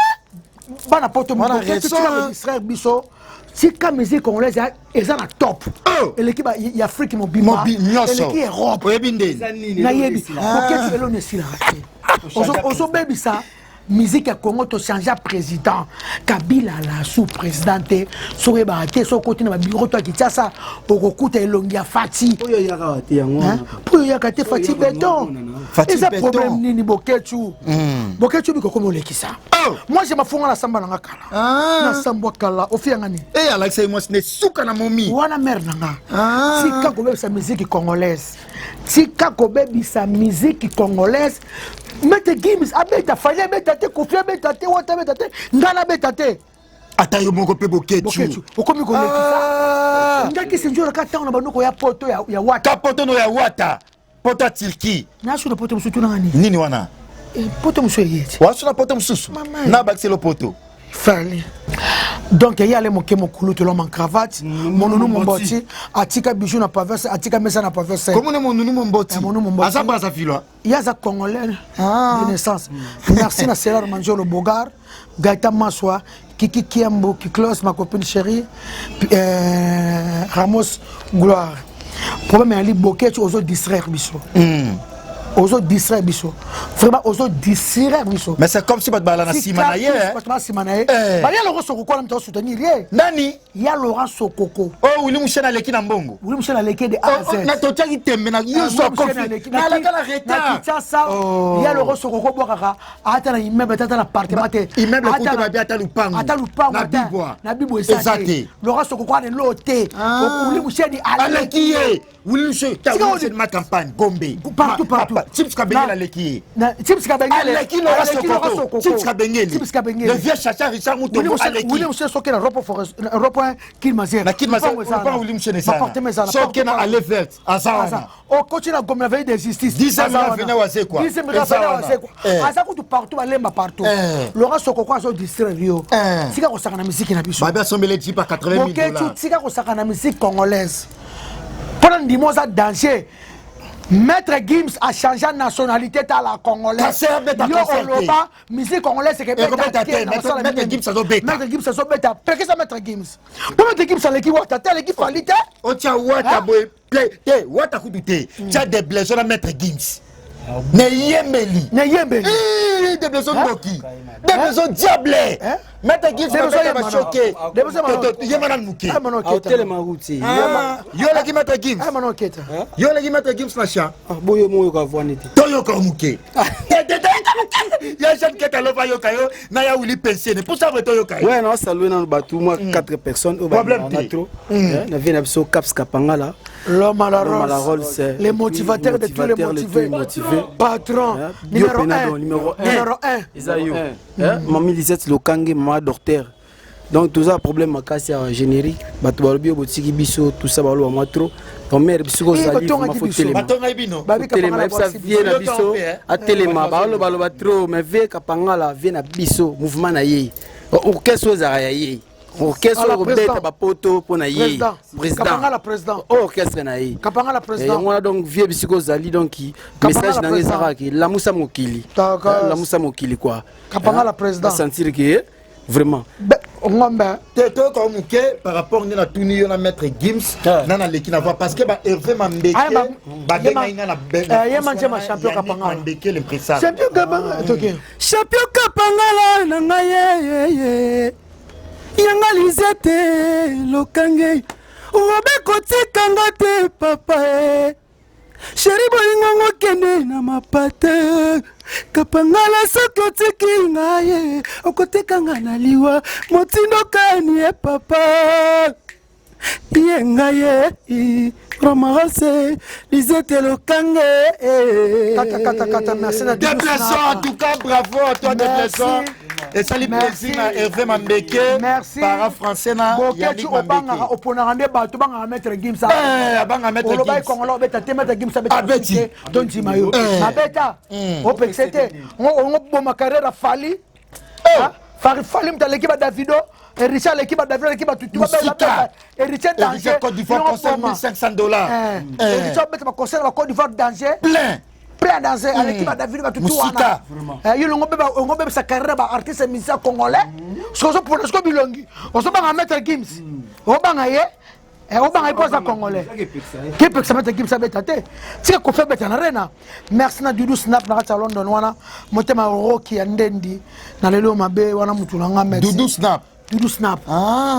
Bana poto Wana moto raison, tika hein. ko distraire biso. Tika musique congolaise eza na top. Oh. Eleki ba ya Afrique mobimba. Mobi nyonso. Eleki Europe. Oyebi ndeni. Nayebi. Boketshu eloni esilaka te. Ozobebisa musique ya Congo tochange président. Kabila la sous président te. Soki oyebaka te soki okoti na babiro to ya Kinshasa okokuta elongi ya Fati. Oyo eyaka te yango wana. Mpo oyaka te Fati Beton. Fati Eza Beton. problème nini Boketshu? Boketshu bikokoma olekisa. Oh. Moi je mafunga na samba nanga kala. Ah. Na sambwa kala ofiyanga nini? Eh alakisa ye mwasi ne suka na momi. Wana mare na nga. Ah. Tika kobebisa musique congolaise. Tika kobebisa musique congolaise. Maître Gims abeta Fally abeta te Kofi abeta te Wata abeta te nga nabeta te. Ata yo moko mpe Boketshu. Boketshu okomi kolekisa. Ah. Ngaki sinjora ka ntango na bandoko ya poto ya Wata. Ka poto no ya Wata. Poto ya Turquie. Nasu na poto mosusu tunanga nini? Nini wana? Eh, poto mosusu eye ti. Wasu na poto mosusu. Mama. Na bakiselo poto. Fally. Donc ye ale moke mokulu to l'homme en cravate monunu momboti atika bijou na pavese atika mesa na pavese. Komona monunu momboti. Eh, monunu momboti. Aza Brazzaville. Ye aza congolais de naissance. Merci na Selar Manjolo Bogar, Gaëtan Maswa, Kiki Kiembo, Kiklos, ma copine chérie, Ramos Gloire. Problème ya li Boketshu ozo distraire biso. Ozo distraire biso. Vraiment ozo distraire biso. Mais c'est comme si bato bazala na nsima na ye. Bato ba nsima na ye. Ba ya Laurent Sokoko wana moto soutenir ye. Nani? Ya Laurent Sokoko. Oh, Willy Musheni aleki na mbongo. Willy Musheni aleki de A à Z. Na totiaki tembe na yo so kofi. Nalaka na retard. Na Kinshasa, ya Laurent Sokoko bwakaka ata na immeuble ata na appartement te. Immeuble kutu babi ata lupango. Ata lupango na bibwa. Na bibwa eza te. Laurent Sokoko ana lo te. Willy Musheni aleki ye. Willy Musheni ta Willy Musheni ma campagne Gombe. Partout partout. Chips Kabengele aleki ye. Chips Kabengele aleki Laurent Sokoko. Chips Kabengele. Chips Kabengele. Le vieux chacha Richard Mutombo aleki. Willy Musheni soki na ropo forest ropo Kilmazer. Na Kilmazer lupango Willy Musheni eza. Appartement eza. Soki na allée verte aza wana. Okoti na Gombe na veille de justice. Dixième avenue Wazekwa. Dixième avenue Wazekwa. Aza kutu partout balemba partout. Laurent Sokoko azo distraire yo. Tika kosaka na musique na biso. Babi asombele jeep à 80 000 dollars. Tika kosaka na musique congolaise. Mpona ndimo oza danger. Maître Gims a changé nationalité à la congolaise. Yo oloba musique congolaise ekobeta te. Maître Gims azobeta. Maître Gims azobeta. Pekisa Maître Gims. Po Maître Gims aleki wata te, aleki Fally te. Otia wata boye te, wata kutu te. Tia des blessures na Maître Gims. Na yembeli. Na yembeli. Des blessures ndoki. Des blessures diable. Maître Gims babeta ba choqué. Yemba na muke. Otelema ruti. Yo oleki Maître Gims. Yo oleki Maître Gims na champ. Boyo moyoka voix nete. Toyoka muke. Ya Jeanne Keta lova yoka yo na ya Willy Pensiene. Pour ça toyoka yo. Ouais, na saluer na bato moi 4 personnes oyo Problème te. trop. Na vie na biso Caps Kapangala. L'homme à la Rolls, les motivateurs de tous les motivés. Patron, numéro 1. Numéro 1. Numéro 1. Eza yo. Mami Lisette Lokange, mama docteur. Donc tout ça problème makasi ya générique bato balobi oyo botiki biso tout ça baloba mwa trop donc mare biso kozali vraiment faut telema telema yebisa vie na biso atelema balobaloba trop mais vie Kapangala vie na biso mouvement na ye orchestre oyo ezalaka ya ye orchestre oyo kobeta bapoto mpo na ye président orchestre na ye yango wana donc vie bisika ozali donc message na ngai ezalaka ke lamusa mokili lamusa mokili quoi Kapangala président sentir ke vraiment ngombe te toyoka moke par rapport nde natuni yo na Maître Gims na naleki na voix parce que ba Hervé Mambeke babengai nga na yema njema champion Kapangala Mambeke l'impressable champion Kapangala toke champion Kapangala na ngai ye yanga Lisette Lokange obe kotikanga te papa e Chéri bolingo kende na mapate Kapangala soki otiki ngai okotekanga na liwa motindo kani e papa ye ngai ye Romarose Lisette Lokange. Kata kata kata merci na Déplaçant en tout cas bravo à toi Déplaçant. Et ça lui plaisir na Hervé Mambeke. Merci. Para français na Yannick Mambeke. Oponaka nde bato bangaka Maître Gims. Eh abanga Maître Gims. Oloba Congolais obeta te Maître Gims abeta. Abeti. Tondima yo. Abeta. Opekise te. Ngo boma carrière Fally. Fally Fally mutu aleki ba Davido. Héritier aleki ba Davido aleki ba Tutu ba Héritier danger. Héritier Côte d'Ivoire concert 1500 dollars. Héritier obeta ba concert ba Côte d'Ivoire danger. Plein. Plein danger aleki ba Davido ba Tutu wana. Yo longo beba ongo beba sa carrière ba artiste musicien congolais. Sozo pona siko bilongi. Ozo banga Maître Gims. Obanga ye. Obanga ye poza congolais. Kepekisa Maître Gims abeta te. Tika kofi abeta na rena. Merci na Dudu Snap na kati ya London wana. Motema Rocky ya Ndendi na lelo mabe wana mutu na nga merci. Dudu Snap. Dudu Snap.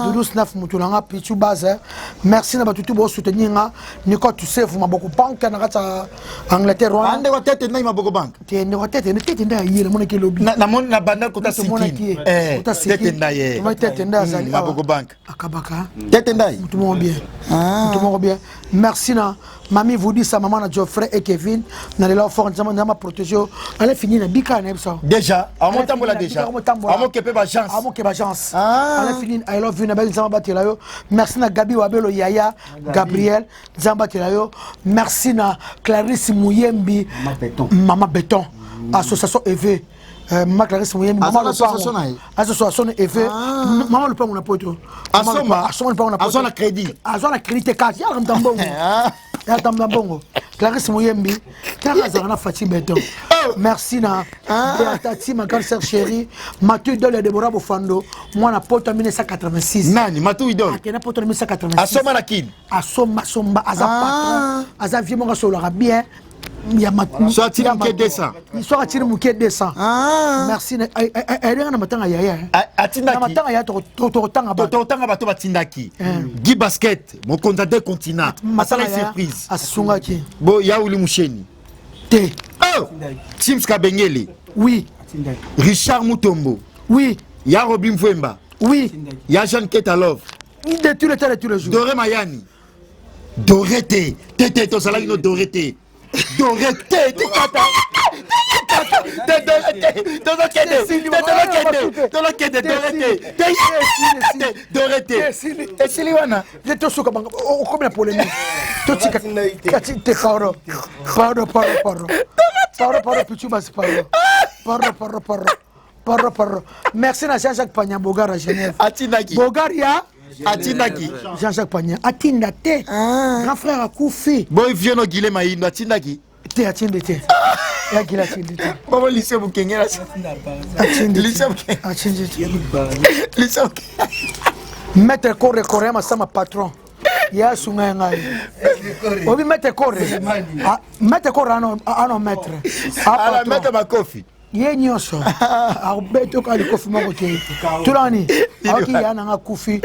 Dudu Snap mutu na nga Pichu Base. Merci na batutu bo soutenir nga. Nico Tusefu maboko bank na kati ya Angleterre wana. Ande wa tete ndai maboko bank. Te ndeko tete ne tete ndai yele mona ke lobi. Na mona na banda kota sikini. Eh tete ndai ye. Tete ndai azali. Maboko bank. Akabaka. Tete ndai. Mutu moko bien. Mutu moko bien. Merci na Mami Voudissa, maman na Geoffrey et Kevin. Na lela fort nzama nzama protéger. Allez finir na bika na biso. Déjà, amotambola déjà. Amokepe ba chance. Amoke ba chance. Allez finir I love you na bel nzama batela yo. Merci na Gabi Wabelo Yaya Gabriel nzama batela yo. Merci na Clarisse Muyembi Mama Béton. Association EV. Mama Clarisse Muyembi, Mama Association Lopango. Association EV. Mama Lopango na poto. Asoma. Asoma Lopango na poto. Azwa na crédit. Azwa na crédit te kasi yaka mta mbongo. Yaka mta mbongo. Clarisse Muyembi, Clara azalaka na Fatih Beton. Merci na Tati ma grande sœur chérie, Mathieu Idole ya Deborah Bofando, mwana poto 1986. Nani Mathieu Idole? Akenda poto 1986. Asoma na kini. Asoma somba aza patron, aza vieux moko asololaka bien. Ya So atindi moke 200. Soki atindi moke 200. Ah. Merci. Ayebenga na matanga yaya. Atindaki. Na matanga yaya tokotanga bato. Tokotanga bato batindaki. Guy Basket, mokonzi ya deux continents. Asalaki surprise. Asungaki. Bo ya Uli Musheni. Te. Oh! Chims Kabengele. Oui. Richard Mutombo. Oui. Ya Robin Mvwemba. Oui. Ya Jeanne Ketalov. De tous les temps, de tous les jours. Doré Mayani. Doré te. Te te tozalaki no Doré te. Doré te tikata. Te Doré te. Tozokende. Te tozokende. Tozokende Doré te. Te Doré te. Esili wana. Te tosuka bango okomi na polémique. Totika kati te pardon. Pardon pardon pardon. Pardon pardon pichu basi pardon. Pardon pardon pardon. Pardon pardon. Merci na Jean-Jacques Pagnan Bogar à Genève. Atindaki. Bogar ya Atindaki. Jean-Jacques Pagnan atinda te. Grand frère akufi. Boy vieux no Guilhem Mayindo atindaki. Te atindi te. Ya Guilhem atindi te. Bongo lycée Mukengela. Atindi. Lycée Mukengela. Atindi te. Lycée Mukengela. Maître Kore Kore Masama patron. Ya sunga ya ngai. Obi Maître Kore. Ah, Maître Kore ano ano maître. Ah, Ala maître Makofi. Ye nyonso akobetoka likofi moko te tolani aoki ya nanga kufi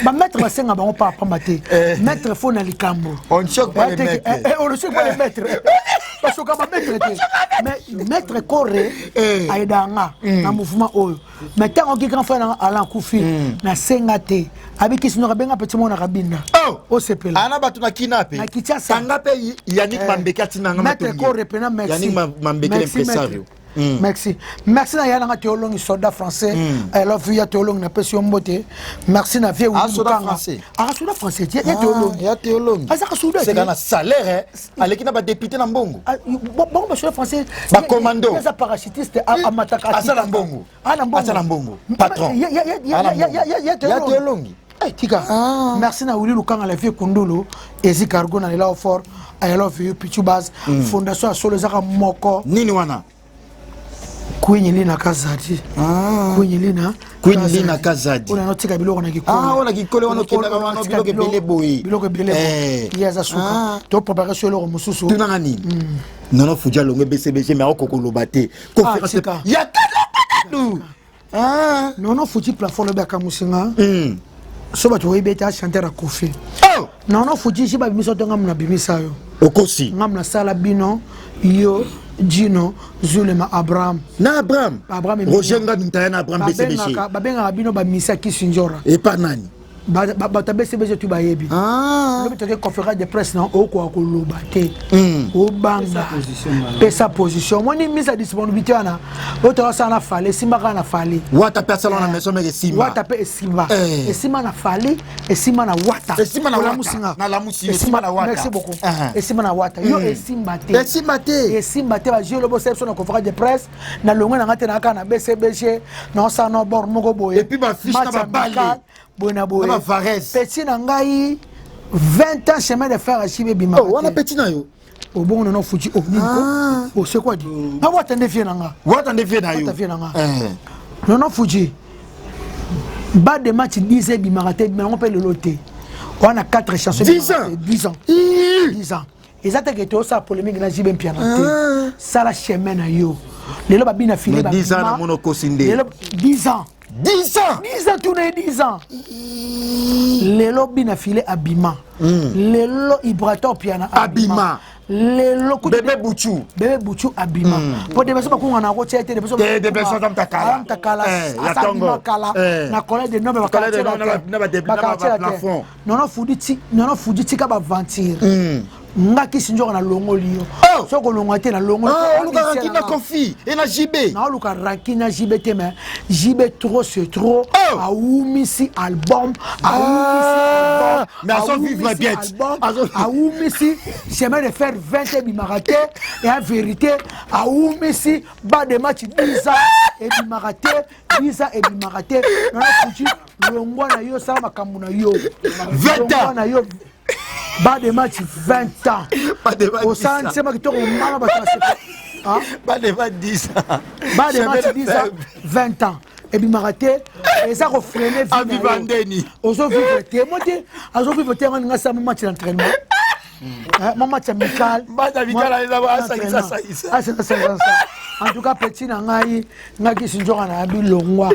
bamaître basenga bango pa pamba te maître fo na likambo. On ne choque pas les maîtres. On ne choque pas les maîtres, basoka bamaître te, mais maître Kore ayedaka nga na mouvement oyo. Mais ntango oki grand frère nanga Alan kufi, nasenga te, abikisi noka benga petit mona kabinda osepela. Ana bato na kina pe. Na Kinshasa. Tanga pe Yannick Mambeke atinanga. Maître Kore pena merci. Yannick Mambeke l'impresario. Merci. Merci na yana nga Théolongi soldat français. I love you ya Théolongi na pesi yo mbote. Merci na vieux Ah, soldat français. Ah, soldat français. Ya Théolongi. Ya Théolongi. Azaka soldat. C'est na salaire hein. Aleki na ba député na mbongo. Bongo ba soldat français. Ba commando. Eza parachutiste amataka. Asala mbongo. Ana mbongo. Asala mbongo. Patron. Ya ya ya ya ya Théolongi. Tika. Merci na Willy Lukanga la vie Kundulu. Ezi Cargo na lela fort. I love you Pichu Baz. Fondation ya solo ezaka moko. Nini wana? Queen Lina Kazadi. Queen Lina. Queen Lina Kazadi. Ona notika biloko na kikolo. Ah, ona kikolo wana okendaka wana biloko ebele boye. Biloko ebele boye. Ye aza suka. To préparer sur eloko mosusu. Tunanga nini? Nono Fuji alongwe BCBG mais akoki koloba te. Conférence ya kalobadadu. Ah. Nono Fuji plafond lobi akamusinga. So bato oyebi ete achanteur akufi. Oh! Nono Fuji si babimisa to ngamu na bimisa yo. Okosi. Ngamu nasala bino yo Gino Zulema Abraham. Na Abraham. Abraham Roger Ngadu Ntaya na Abraham BCBG. Babengaka bino ba misa Kisinjora. Et pas nani. Bato ya BCBG tu bayebi. Lobi toke conférence de presse na okoka koloba te. Obanga. Pesa position. Omoni mise à disponibilité wana. Oyo tokosala na Fale, esimba kaka na Fale. Wata pe asala na maison mère esimba. Wata pe esimba. Esimba na Fale, esimba na Wata. Esimba na Wata. Na lamusi esimba na Wata. Merci beaucoup. Esimba na Wata. Yo esimba te. Esimba te. Esimba te ba jeu lobo sala na conférence de presse na longwe na ngate na kaka na BCBG na osala na bord moko boye. Et puis ba fiche na ba balle. Boye na boye. Na ba varese. Petit na ngai 20 ans chemin de fer achibe bima. Oh wana petit na yo. Obongo na fuji oh nini ko. Oh c'est quoi dit? Na wata nde vie na nga. Wata nde vie na yo. Wata vie na nga. Non non Fuji. Ba de match 10 ebimaka te, ebimaka mpe lelo te. Wana 4 chansons. 10 ans. 10 ans. 10 ans. Eza te ke tosala polémique na JB Mpiana te. Sala chemin na yo. Lelo babina fili ba. 10 ans na mono kosinde. Lelo 10 ans. 10 ans. 10 ans tourné 10 ans. Lelo bina fili abima. Lelo Ibrator Piana abima. Lelo Bébé Bouchou. Bébé Bouchou abima. Po de beso bakunga na ko tia te de beso. Te de beso tam takala. Takala. Ya tongo. Kala. Na collègue de noble ba na ba plafond. Non non Fuji ti non non Fuji tika ba ventir. Nga kisi njoka na longoli yo. Soko longa te na longoli. Ah, oluka ranki na Kofi et na JB. Na oluka ranki na JB te mais JB trop c'est trop. Aumisi album, aumisi album. Mais azo vivre bien. Aumisi chemin de fer 20 ebimaka te et en vérité aumisi ba de match 10 ans ebimaka te 10 ans ebimaka te. Nana Fuji longwa na yo sala makambo na yo. 20 ans na yo. Ba de match 20 ans. Ba de match. Au centre c'est ma kitoko mama ba Hein? Ba de match 10 ans. Ba de match 10 ans 20 ans. Ebimaka te eza ko freiner vie. Avivandeni. Ozo vivre te. Moi te azo vivre te nga sa match d'entraînement. Mwa match amical. Match amical asangisa sangisa. Asangisa sangisa. En tout cas petit na ngai, ngai kisi nzoka na yabi longwa.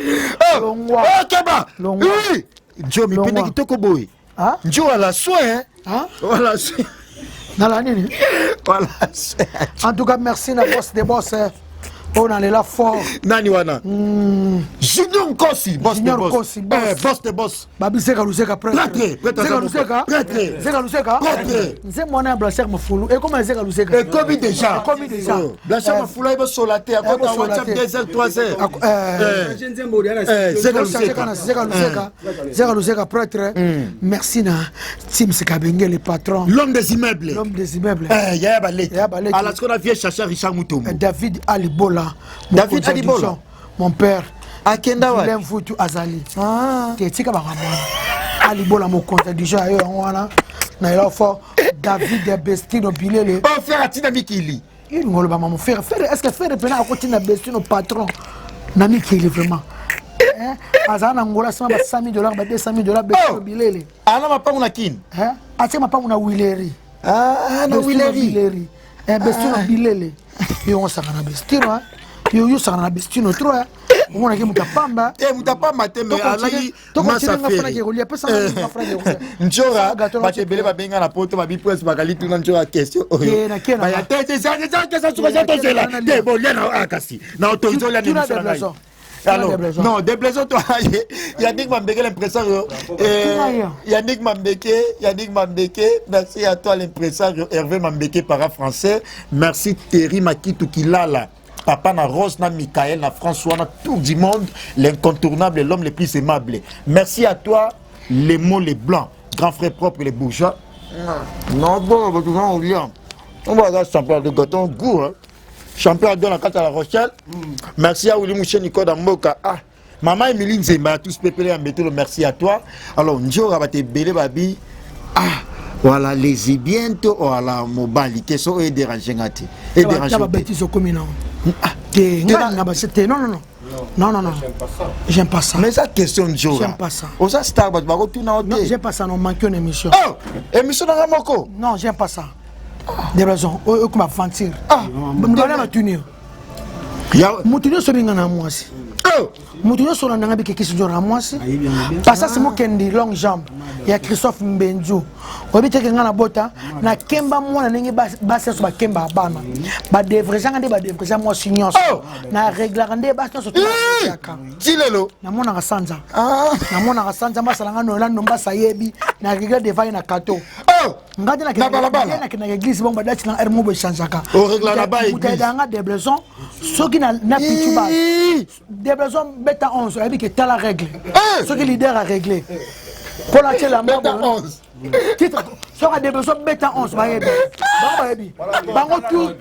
Longwa. Oh keba. Longwa. Oui. Njo mipende kitoko boye. Ah? Njo ala soin. Ah? Wala soin. Nala nini? Wala soin. En tout cas merci na boss des boss. Oyo nalela fort. Nani wana? Junior Nkosi, boss de Junior boss. Nkosi, boss. Eh, boss de boss. Babi Zeka Luzeka prêtre. Prêtre, prêtre Zeka aza Luzeka. prêtre. Zeka Luzeka. Prêtre. Nzembo wana ya Blanchard Mafulu. Ekoma ya Zeka Luzeka. Ekomi déjà. Ekomi déjà. Oh. Blanchard Eh, Mafulu ayebi osola te, akota Ayebi osola WhatsApp te. 2h, 3h. Eh, Eh, Zeka Luzeka. Zeka Luzeka. Zeka Luzeka prêtre. Merci na Tim Sekabenge le patron. L'homme des immeubles. L'homme des immeubles. Eh, Yaya Baleki. Yaya Baleki. À la ce qu'on a vu chercher Richard Mutombo. David Alibola. mon David contradiction, Alibola. Mon père. Akenda wapi? Julien Mfutu Azali. Te tika bango mwana. Alibola mokonzi ya Dijon ayo yango wana. Na ela fort David Bestino Bilele. Oh, frère Atina Mikili. Ilingo loba mama frère, frère est-ce que frère pena akotina Bestino patron na mikili vraiment. Hein? Azala na Angola sima ba 100 000 dollars ba 200 000 dollars Bestino Oh. Bilele. Ana mapango na Kin. Hein? Atie mapango na Wileri. Ah, na Bestino Wileri. Bilele. Eh Bestino Bilele. Yo osaka na Bestino hein. Yo yo osaka na Bestino trop hein. Omonaki moto apamba. Te moto apamba te mais alaki masa fere. Njora bato ebele babenga na poto babi prince bakali tuna njora question oyo. Baya te te eza eza question suka eza tozela. Te bon lia na ah kasi. Na autorise olia na émission na ngai. Alors, non, Deblaison, toi, Yannick Mambeke, l'impresario. Yannick Mambeke, Yannick Mambeke, merci à toi, l'impresario Hervé Mambeke, para français. Merci Thierry Makitou Kilala. Papa na Rose, na Michael, na François, na tout du monde, l'incontournable, l'homme le plus aimable. Merci à toi, les mots, les blancs, grand frère propre, les bourgeois. Non, bon, on vient. On va aller champion de gâteau, goût, hein. Champion de la à La Rochelle. Merci à Willy Mouché Nicolas Mboka. Ah, Maman Émilie Nzemba, tous pépélé en béton, merci à toi. Alors, Njo Rabate Bele Babi. Ah, voilà, les bientôt, voilà, mobali, question est dérangé. Et dérangé. Bêtise au commun. Te, non, non, non. Non, non, non. J'aime pas ça. Mais ça, question Njo. J'aime pas ça. Oza star, bah, tu n'as Non, j'aime pas ça, non, manque une émission. Oh, émission dans Ramoko. Non, j'aime pas ça. Des raisons, comme aventure. Ah, nous allons tenir. Moto nyonso obenga na mwasi, moto nyonso olandanga bikekisi nzora na mwasi, pasasi mokendi longue jambe ya Christophe Mbenzu. Oyebi teke nga na bota nakemba mwana ndenge basi nyonso bakembaka bana, badevrejanga nde badevreja mwasi nyonso, na reglaka nde basi nyonso toyaka. Ti lelo namonaka sanza, namonaka sanza masalanga noela ndombasa yebi na regle devant ye na kato. Nga te nakendaka église bongo badati na aire moko echangeaka. Moto ayedanga Deblaison soki na pichu ba Deblaison beta 11, oyebi ke tala règle soki leader a réglé mpo na tiela titre, soki aDeblaison beta 11, bayebi bango, bayebi bango tout.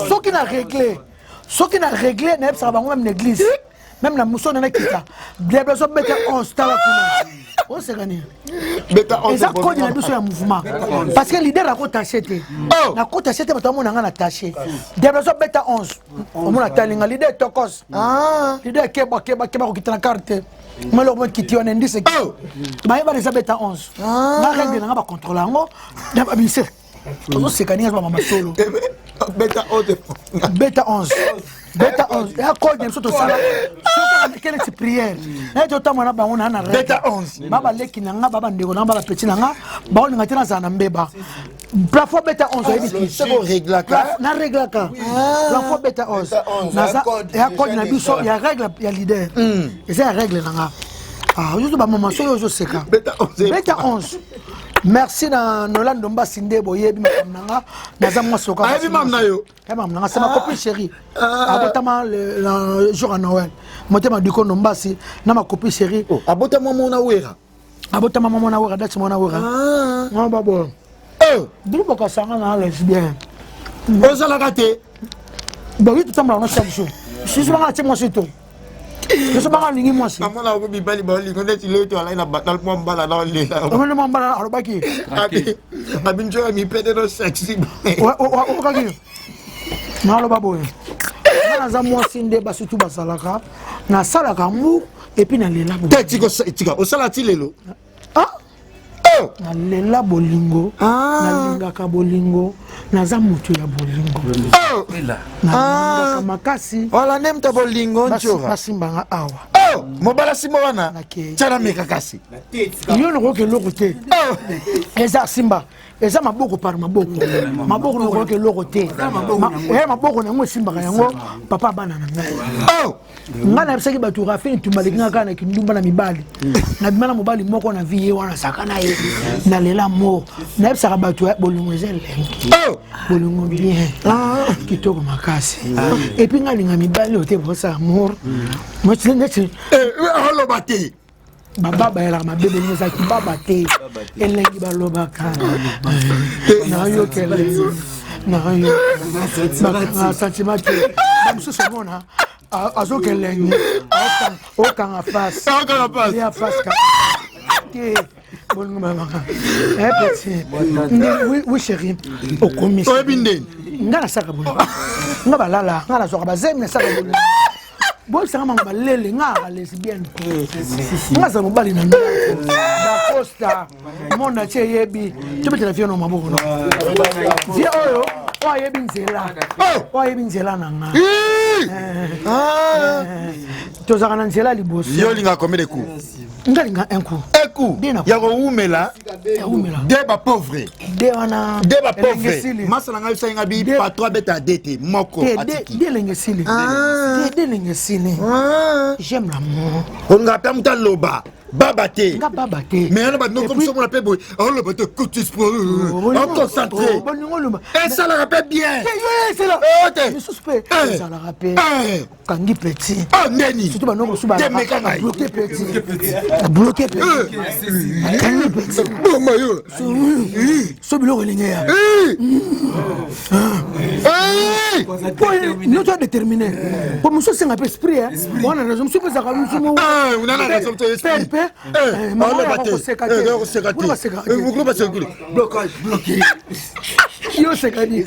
Soki na réglé, soki na réglé, nayebisaka bango même na église, même na moso nana kita Deblaison beta 11, tala kuna oseka nini. Eza code na biso ya mouvement parce que leader akotache te, nakotache te, bato amona nga na tache. Deblaison beta 11, omona talinga leader tokos, leader keba keba keba kokita na carte maloko mokiti wana indise bayeba eza beta 11 na règle nanga bacontrôle yango na bamise. Ozoseka ninga bamama solo. Beta 11. Beta 11, beta 11 ya code na biso tosala soki neti prière naye totambola na bango na na Beta 11. Ba baleki na nga, ba bandeko na nga, ba bapeti na nga, baolinga te nazala na mbeba. Plafond beta 11, oyebi. Seko réglaka. Na réglaka plafond beta 11 ya code na biso ya règle ya leader, eza ya règle na nga. Ozozo bamama soki ozoseka. Beta 11. Beta 11. Merci na Nolan Ndombasi nde boyebi makambo na nga, naza mwasi. Ayebi mamu na yo. Mamu na nga, c'est ma copine chérie, abotama le jour à Noël, motema duko Ndombasi na ma copine chérie. Abotama mona wera. Abotama mona wera, dati mona wera nga babo bino bokasanga na lesbien. Ozalaka te. Boyi totambola ngo chaque jour, susu banga natie mwasi to biso banga alingi mwasi. Namona yango mibali baolingo neti leo to alai na mwa mbala na olela. Omoni mwa mbala alobaki. Abi nzoka mipete no sexy. Okaki naloba boye, nga naza mwasi nde basutu bazalaka, nasalaka amour et puis nalela. Te, tika osala ti lelo. Ah. Oh! Nalela bolingo, ah. Nalingaka bolingo, naza moto ya bolingo. Oh! Nalingaka ah. makasi. Wala nde moto ya bolingo njora. Basimbanga awa. Oh! Mobala simba wana. Tia meka kasi. Yo nakoki eloko te. Oh! Eza simba. Eza maboko par maboko. Maboko nakoki eloko te. Maboko na yango esimbaka yango papa bana na ngai. Oh! Ngai nayebisaki bato Rafin Tumba aleki ngai kaka na kindumba na mibali. Nabima na mobali moko na vie ye wana azalaka na ye. Nalela mort. Nayebisaka bato bolingo eza elengi. Bolingo bien. Kitoko makasi. Et puis ngai alinga mibali oyo te bosala amour. Neti oloba te. Baba bayelaka mabe, bolingo ezalaki baba te. Elengi balobaka. Nayokela nayoka sentiment te. Bamosusu omona azoka elengi okanga face ya face te bolingo balobaka petit oui chéri okomisi oyebi ndeni nga nasaka bolingo nga balala nga nazwaka bazemi nasaka bolingo boyebisanga mama balele nga aka lesbienne nga aza mobali na dacosta monde atie eyebi tobetela vie no maboko no vie oyo oyo ayebi nzela oyo ayebi nzela na nga tozalaka na nzela liboso yo olingaka combien de coups? Nga linga un coup. Un coup ya kowumela de bapauvre de wana de bapauvre masa na ngai osalinga nga bi patron abeta de te moko atiki de elenge esili de elenge esili. J'aime l'amour. Olingaka mpe moto aloba baba te. Nga baba te. Mais yana bato noko moso mona mpe boye oloba te kutis oconcentré bolingo oloba esalaka mpe bien te misusu mpe ezalaka mpe kangi petit. Oh ndeni surtout banoko mosusu temeka ngai bloqué petit bloqué petit kangi petit boma yo so biloko elingi ya po nyonso adétermine po mosusu esenga mpe esprit wana raison mosusu mpe ezalaka mosusu mpe koseka te yo osekani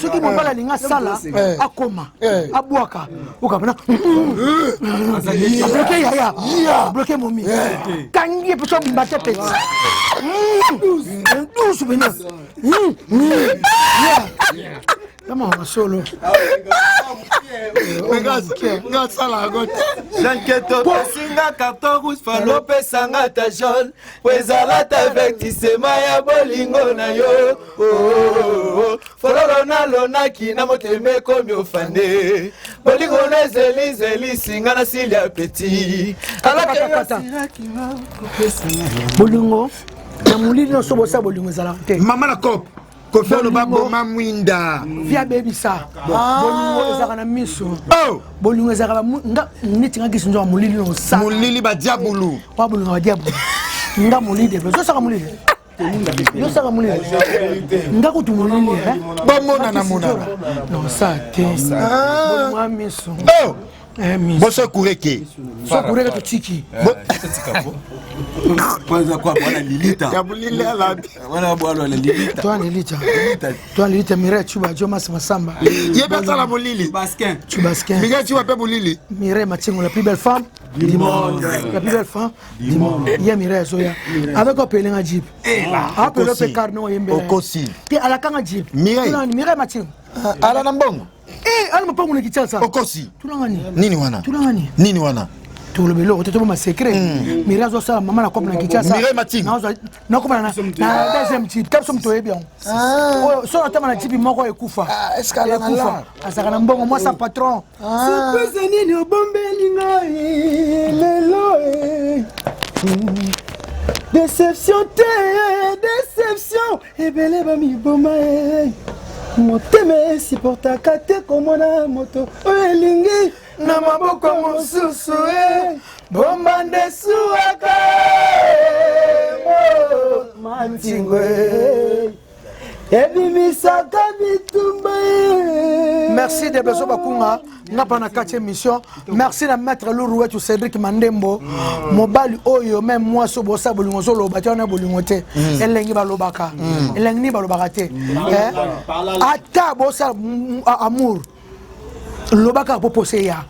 soki mobali alingi asala akoma abwaka okapena abloke yaya abloke momi kangi ye mpe so obimba te peti douce pena kama solo ngasala yango te. Jean-Keto pesinga carton rouge falo pesanga ta jaune po ezala ta avertissement ya bolingo na yo. Fololo nalonaki na motema ekomi ofande bolingo na ezelizeli singa na sili ya peti. Bolingo na molili nyonso bosala bolingo ezalaka te. Mama na cop Kofi aloba boma mwinda via bebisa bolingo ezalaka na miso bolingo ezalaka neti nga kisi nzoka molili na osala molili badiabulu wa bolingo badiabulu nga molili depe ozosaka molili yosaka molili nga kutu molili bomonana monana na osala te bolingo ya miso. Boso kureke so kureke totiki kwanza kwa bwana lilita ya bulili alabi wana bwana lilita toi lilita toi lilita Mireille Chuba Jomas Masamba ye pe asala molili Baskin Chubaskin Mireille Chuba pe molili Mireille Matingo, la plus belle femme du monde, la plus belle femme du monde. Ye Mireille Zoya avec opelinga jeep apelo pe carno yembe okosi te alakanga jeep Mireille Mireille Matingo ala na mbongo. Eh, ala mapango na Kinshasa. Okosi. Tunanga nini? Nini wana? Tunanga nini? Nini wana? Toloba eloko te, toboma secret. Mireille azosala mama na kope na Kinshasa. Mireille Matingo. Nakoma na deuxième type. Tabiso moto oyebi yango. Oyo so natama na type moko ekufa. Ekufa. Azalaka na mbongo mwasa patron. Surprise nini obombeli ngai lelo? Déception te, déception ebele bamiboma. Motema esupportaka te komona moto oyo elingi na maboko mosusu. Bomba nde suwaka mantingwe ebimisaka bitumba. Merci de beso bakunga nga mpa na kati émission. Merci na maître Lourou Cédric Mandembo mobali oyo même mwasi oyo bosala bolingo ozoloba te wana bolingo te. Elengi balobaka elengi nini balobaka te. Ata bosala amour lobaka po pose ya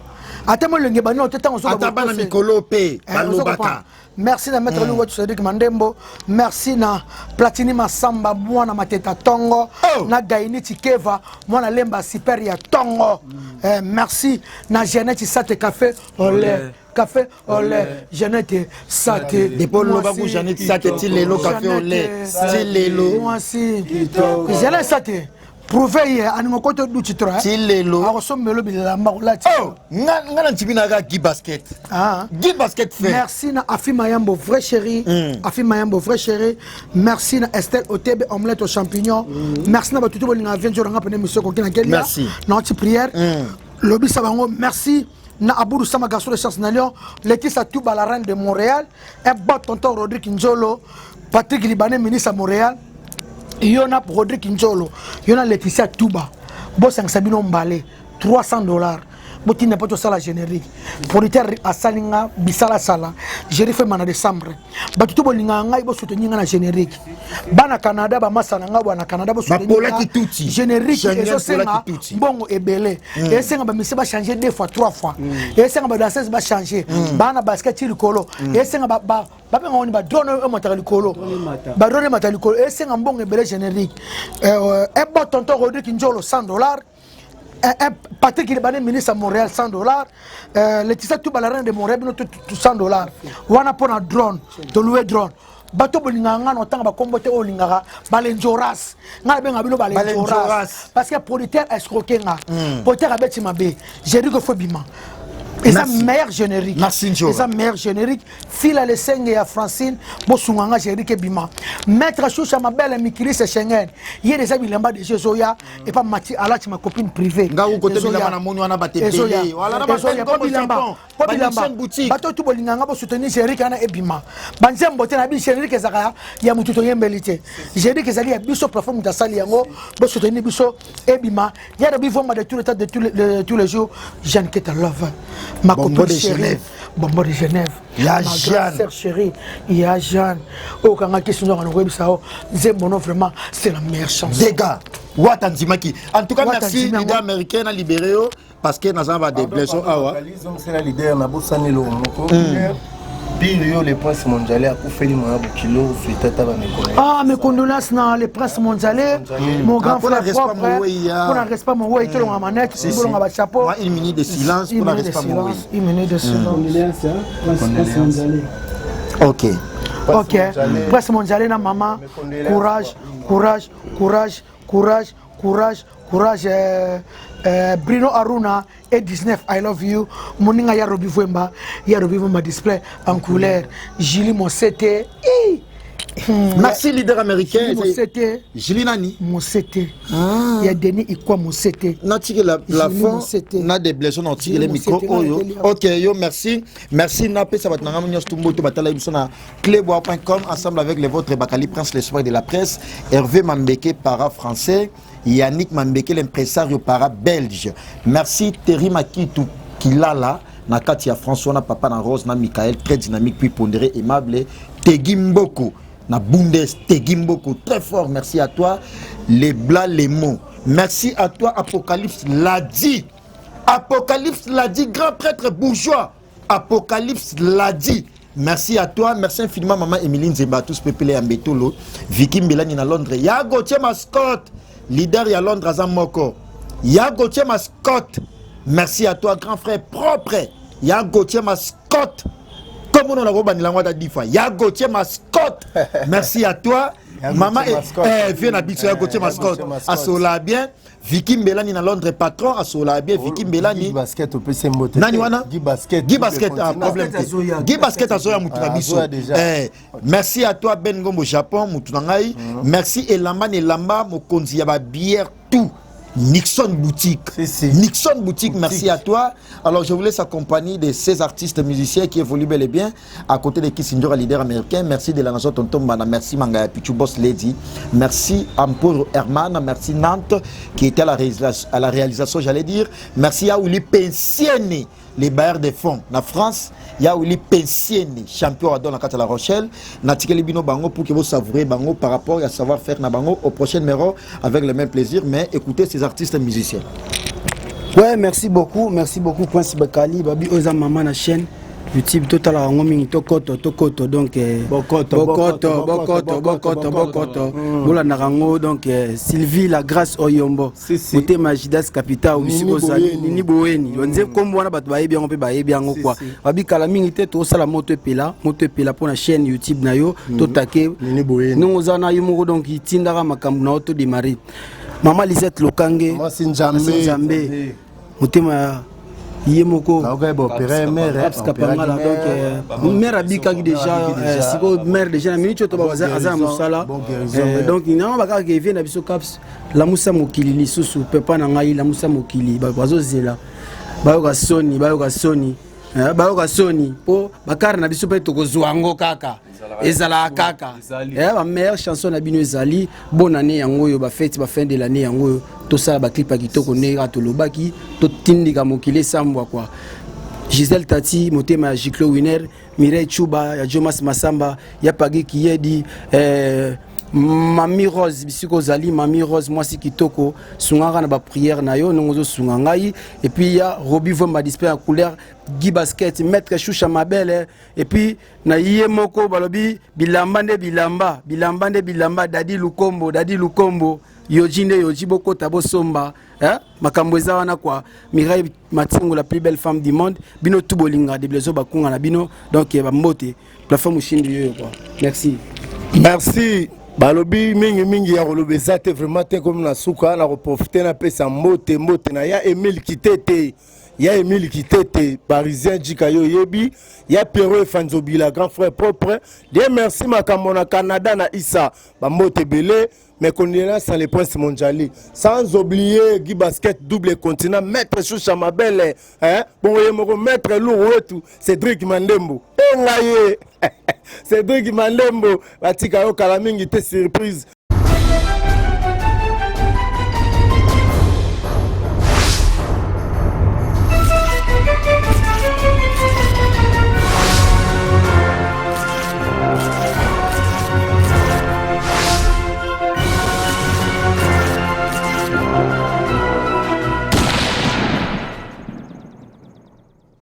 ata molenge bani ote ntango ata bana mikolo mpe balobaka. Merci na maître Louis Cédric Mandembo. Merci na Platini Masamba mwana mateta tongo. Oh. Na Gaini Tikeva mwana lemba super ya tongo. Eh, merci na Jeannette Sate Café Olé. Café au lait, Jeannette Sate. Depuis oloba ku Jeannette Sate ti lelo café au lait. Ti lelo. Mwasi. Jeannette Sate. Prouve ye aningo koto duchi trop. Ti lelo. Akosombelo bilamba kolati. Oh, nga nga na ntimi na Guy Basket. Ah. Guy Basket fait. Merci na Afi Mayambo vrai chéri. Afi Mayambo vrai chéri. Merci na Estelle Otebe omelette aux champignons. Merci na batutu bolinga vient joranga pene monsieur kokina kelia. Merci. Na anti prière. Lobi sabango merci na Aboudou Sama garçon de chasse na Lyon, Laetitia Touba la reine de Montréal, un bon tonton Rodrigue Nzolo, Patrick Libanais ministre à Montréal. Yona Rodrigue Nzolo, Yona Laetitia Touba. Bosangisa bino mbale $300. Botinda mpo tosala générique. Producteur asali nga bisalasala géri fe mana décembre. Bato to bolingaka ngai bosoutenir nga na générique. Bana Canada bamasa na ngai bana Canada bosoutenir Bapola nga. Kituti. Générique Génial, ezosenga Pola Kituti. mbongo ebele. Esenga bamise bachanger 2 fois 3 fois. Esenga badanseuse bachanger. Bana basket ti likolo. Esenga ba ba babenga ngo ni ba drone oyo emataka likolo. Ba drone emataka likolo. Esenga mbongo ebele générique. Un bon tonton Rodrigue Nzolo $100. Un Patrick Libanais, ministre à Montréal, $100. Laetitia Touba, la reine de Montréal, bino tout, tout, $100. Wana pour un drone, to louer drone. Bato bolingaka nga na otanga bakombo te oyo olingaka, balenjoras. Nga nabenga bino balenjoras. Balenjoras. Parce que producteur escroqué nga. Producteur abeti mabe. J'ai dit que faut bima. Eza Merci. meilleur générique. Merci, Njoba. Eza meilleur générique. Fila lesenge ya Francine, bosunga nga générique ebima. Maître Choucha, ma belle Mikili, c'est Schengen. Ye déjà bilamba de Jezoya et pas Mati Alati, ma copine privée. Nga ku kote Ezoya. bilamba na moni wana bato ebele. Ezoya. Wala na Ezoya. bato Po comme bilamba. Japon. Po Ba bilamba. Nixon boutique. Bato tout bolinga nga bo soutenir générique wana ebima. Ba nzembo te na bi générique ezaka ya mutu to yembeli te. Générique ezali ya biso plateforme mutu asali yango, bo soutenir biso ebima. Ya de bivomba de tout le temps, de tous les, de tous les jours. Jeanne Keta Love. Ma Bonbon copine de chérie. Genève. Bonbon de Genève. Ya Ma grande Jeanne. sœur chérie, il y a Jeanne. Oh, quand on question on a ça, Nzembo, non, vraiment, c'est la meilleure chanson. Dégâts. Wata Nzimaki. En tout cas, Wata merci, Nzimaki. leader américain a libéré, oh, parce que nous avons des blessures. Ah, ouais. C'est la leader, na bosani lo moko. Pire yo le prince mondial akufeli mwana bokilo suite ata ba mikolo. Ah, mes condoléances dans le prince mondial, mon grand Ah, pour la frère respect propre, Moué, ya. pour la respect Moué, tout le monde manette, Si, tout le si. monde a chapeau. Moi, une minute de silence Une pour la minute de respect Moué. silence, une minute de silence. Condoléances, hein, Prince Mondial. Ok. Ok, prince mondial na maman, courage, courage, courage, courage, courage, courage. Bruno Aruna et 19, I love you. Moninga ya Robi Vwemba, ya Robi Vwemba display en couleur. Julie Mosete. Hi. Merci leader américain. Julie Mosete. Julie Nani. Mosete. Il y a Denis Ikwa Mosete. Na tiré la Julie plafond, Mosete. na des blessures, na tiré Julie les micros. Mosete, Oyo. na Delia. Ok, yo, merci. Merci, na pesa bat nanga nyos tumbo to batala biso na cleboa point com ensemble avec les vôtres Bakali Prince, l'espoir de la presse, Hervé Mambeke, para français, Yannick Mambeke, l'impresario para belge. Merci Terry Makitou Kilala, na kati ya François, na papa na Rose, na Michael, très dynamique puis pondéré, aimable, Tegui Mboko, na Bundes, Tegui Mboko, très fort, merci à toi. Les blas, les mots. Merci à toi, Apocalypse l'a dit. Apocalypse l'a dit, grand prêtre bourgeois. Apocalypse l'a dit. Merci à toi, merci infiniment maman Emeline Zemba, tous Pépélé Ambetolo, Vicky Mbelani na Londres, Ya Gauthier Mascotte, leader ya Londres Azamoko. Ya Gauthier Mascotte, merci à toi grand frère propre. Ya Gauthier Mascotte, comme on a robani la ngwada 10 fois. Ya Gauthier Mascotte, merci à toi. Ya Maman, Gauthier Mascotte. viens na biso, Ya Gauthier Ya Mascotte. Gauthier Mascotte. Asola bien. Vicky Mbelani na Londres patron, asola bien Vicky Mbelani. Guy Basket au PC Mbote. Nani wana? Guy Basket. Guy Basket, ah, Continent. problème te. Guy Basket azoya mutu na Ah, biso. azoya déjà. Merci à toi Ben Ngombo Japon mutu na ngai. Merci Elamba Nelamba mokonzi ya ba bière tout. Nixon Boutique. Si, si. Nixon Boutique, merci à toi. Alors, je vous laisse accompagner de ces artistes musiciens qui évoluent bel et bien à côté de Kissinger, leader américain. Merci de la nation Tonton Bana. Merci Mangaya Pichu, Boss Lady. Merci Amporo Herman. Merci Nantes qui était à la réalisation, j'allais dire. Merci à Willy Pensieni, les bailleurs des fonds. La France, il y a Willy Pensieni, champion à Don à La Rochelle. Natikeli Bino Bango pour que vous savourez Bango par rapport à savoir-faire na Bango au prochain numéro avec le même plaisir. Mais écoutez ces artistes musiciens. Ouais, merci beaucoup, merci beaucoup Prince Bakali, Babi Oza Maman na chaîne. YouTube totalaka yango mingi, tokoto tokoto, donc eh, Bokoto, bokoto bokoto bokoto bokoto, bolandaka yango. Donc eh, Sylvie la Grâce Oyombo, Si, si. motema ya Judas Capital, bisika ozali. Boweni. Nini Boweni, nze nkombo wana bato bayebi yango mpe bayebi yango Si, kwa si. Babikala mingi te, tosala moto epela, moto epela mpona chaîne YouTube na yo, totake Nini Boweni. Ndenge oza na yo moko, donc itindaka makambo na yo, todémarre. Mama Lisette Lokange, Mwasi Nzambe. Mwasi Nzambe, motema ya ye moko. Naoka baopéra mare. Paps Kapangala, donc mare abikaki déjà, sikoyo mare déjà na minute oyo to aza na mosala. Bon guérison, mère. Donc nango bakaka evie na biso Caps, lamusa mokili lisusu, pepa na ngai, lamusa mokili. Bazozela bayoka soni, bayoka soni, bayoka soni mpo bakare na biso mpe tokozwa yango kaka, ezalaka kaka. Bameilleure chanson na bino ezali bonne année yango oyo, bafete, bafin de l'année yango oyo, tosala baclip ya kitoko ndenge kaka tolobaki, totindika mokili esambwa kwa. Gisèle Tati, motema ya Giclo Winner, Mireille Chuba ya Jomas Masamba, ya Pagi Kiyedi, Mami Rose, bisika ozali, Mami Rose, mwasi kitoko, sungaka na baprière na yo ndenge ozosunga ngai. Et puis ya Robi Vomba, display ya couleur, Guy Basket, Maître Choucha Mabele, et puis na ye moko balobi bilamba nde bilamba, bilamba nde bilamba, Dadi Lukombo, Dadi Lukombo, yoji nde yoji, bokota bosomba, eh? Makambo eza wana kwa Mireille Matingo, la plus belle femme du monde. Bino tu bolinga de blezo bakunga na bino, donc bambote plafond moshindi yoyo quoi. Merci. Merci. Balobi mingimingi ya koloba eza te, vraiment te. Komi na suka, na koprofite napesa mbote, mbote na ya Emile Kitete, ya Emile Kitete parisien jika yo oyebi, ya Pero Efanzobila, grand frère propre. Die merci makambo na Canada na Isa, bambote ebele. Mes condoléances à le prince Mondiali. Sans oublier Guy Basket, double continent, maître Choucha Mabele, hein? Bon, yemoko, maître Lourou, tout, Cédric Mandembo. Engaye! Cédric Mandembo, batika yo kala mingi te, surprise.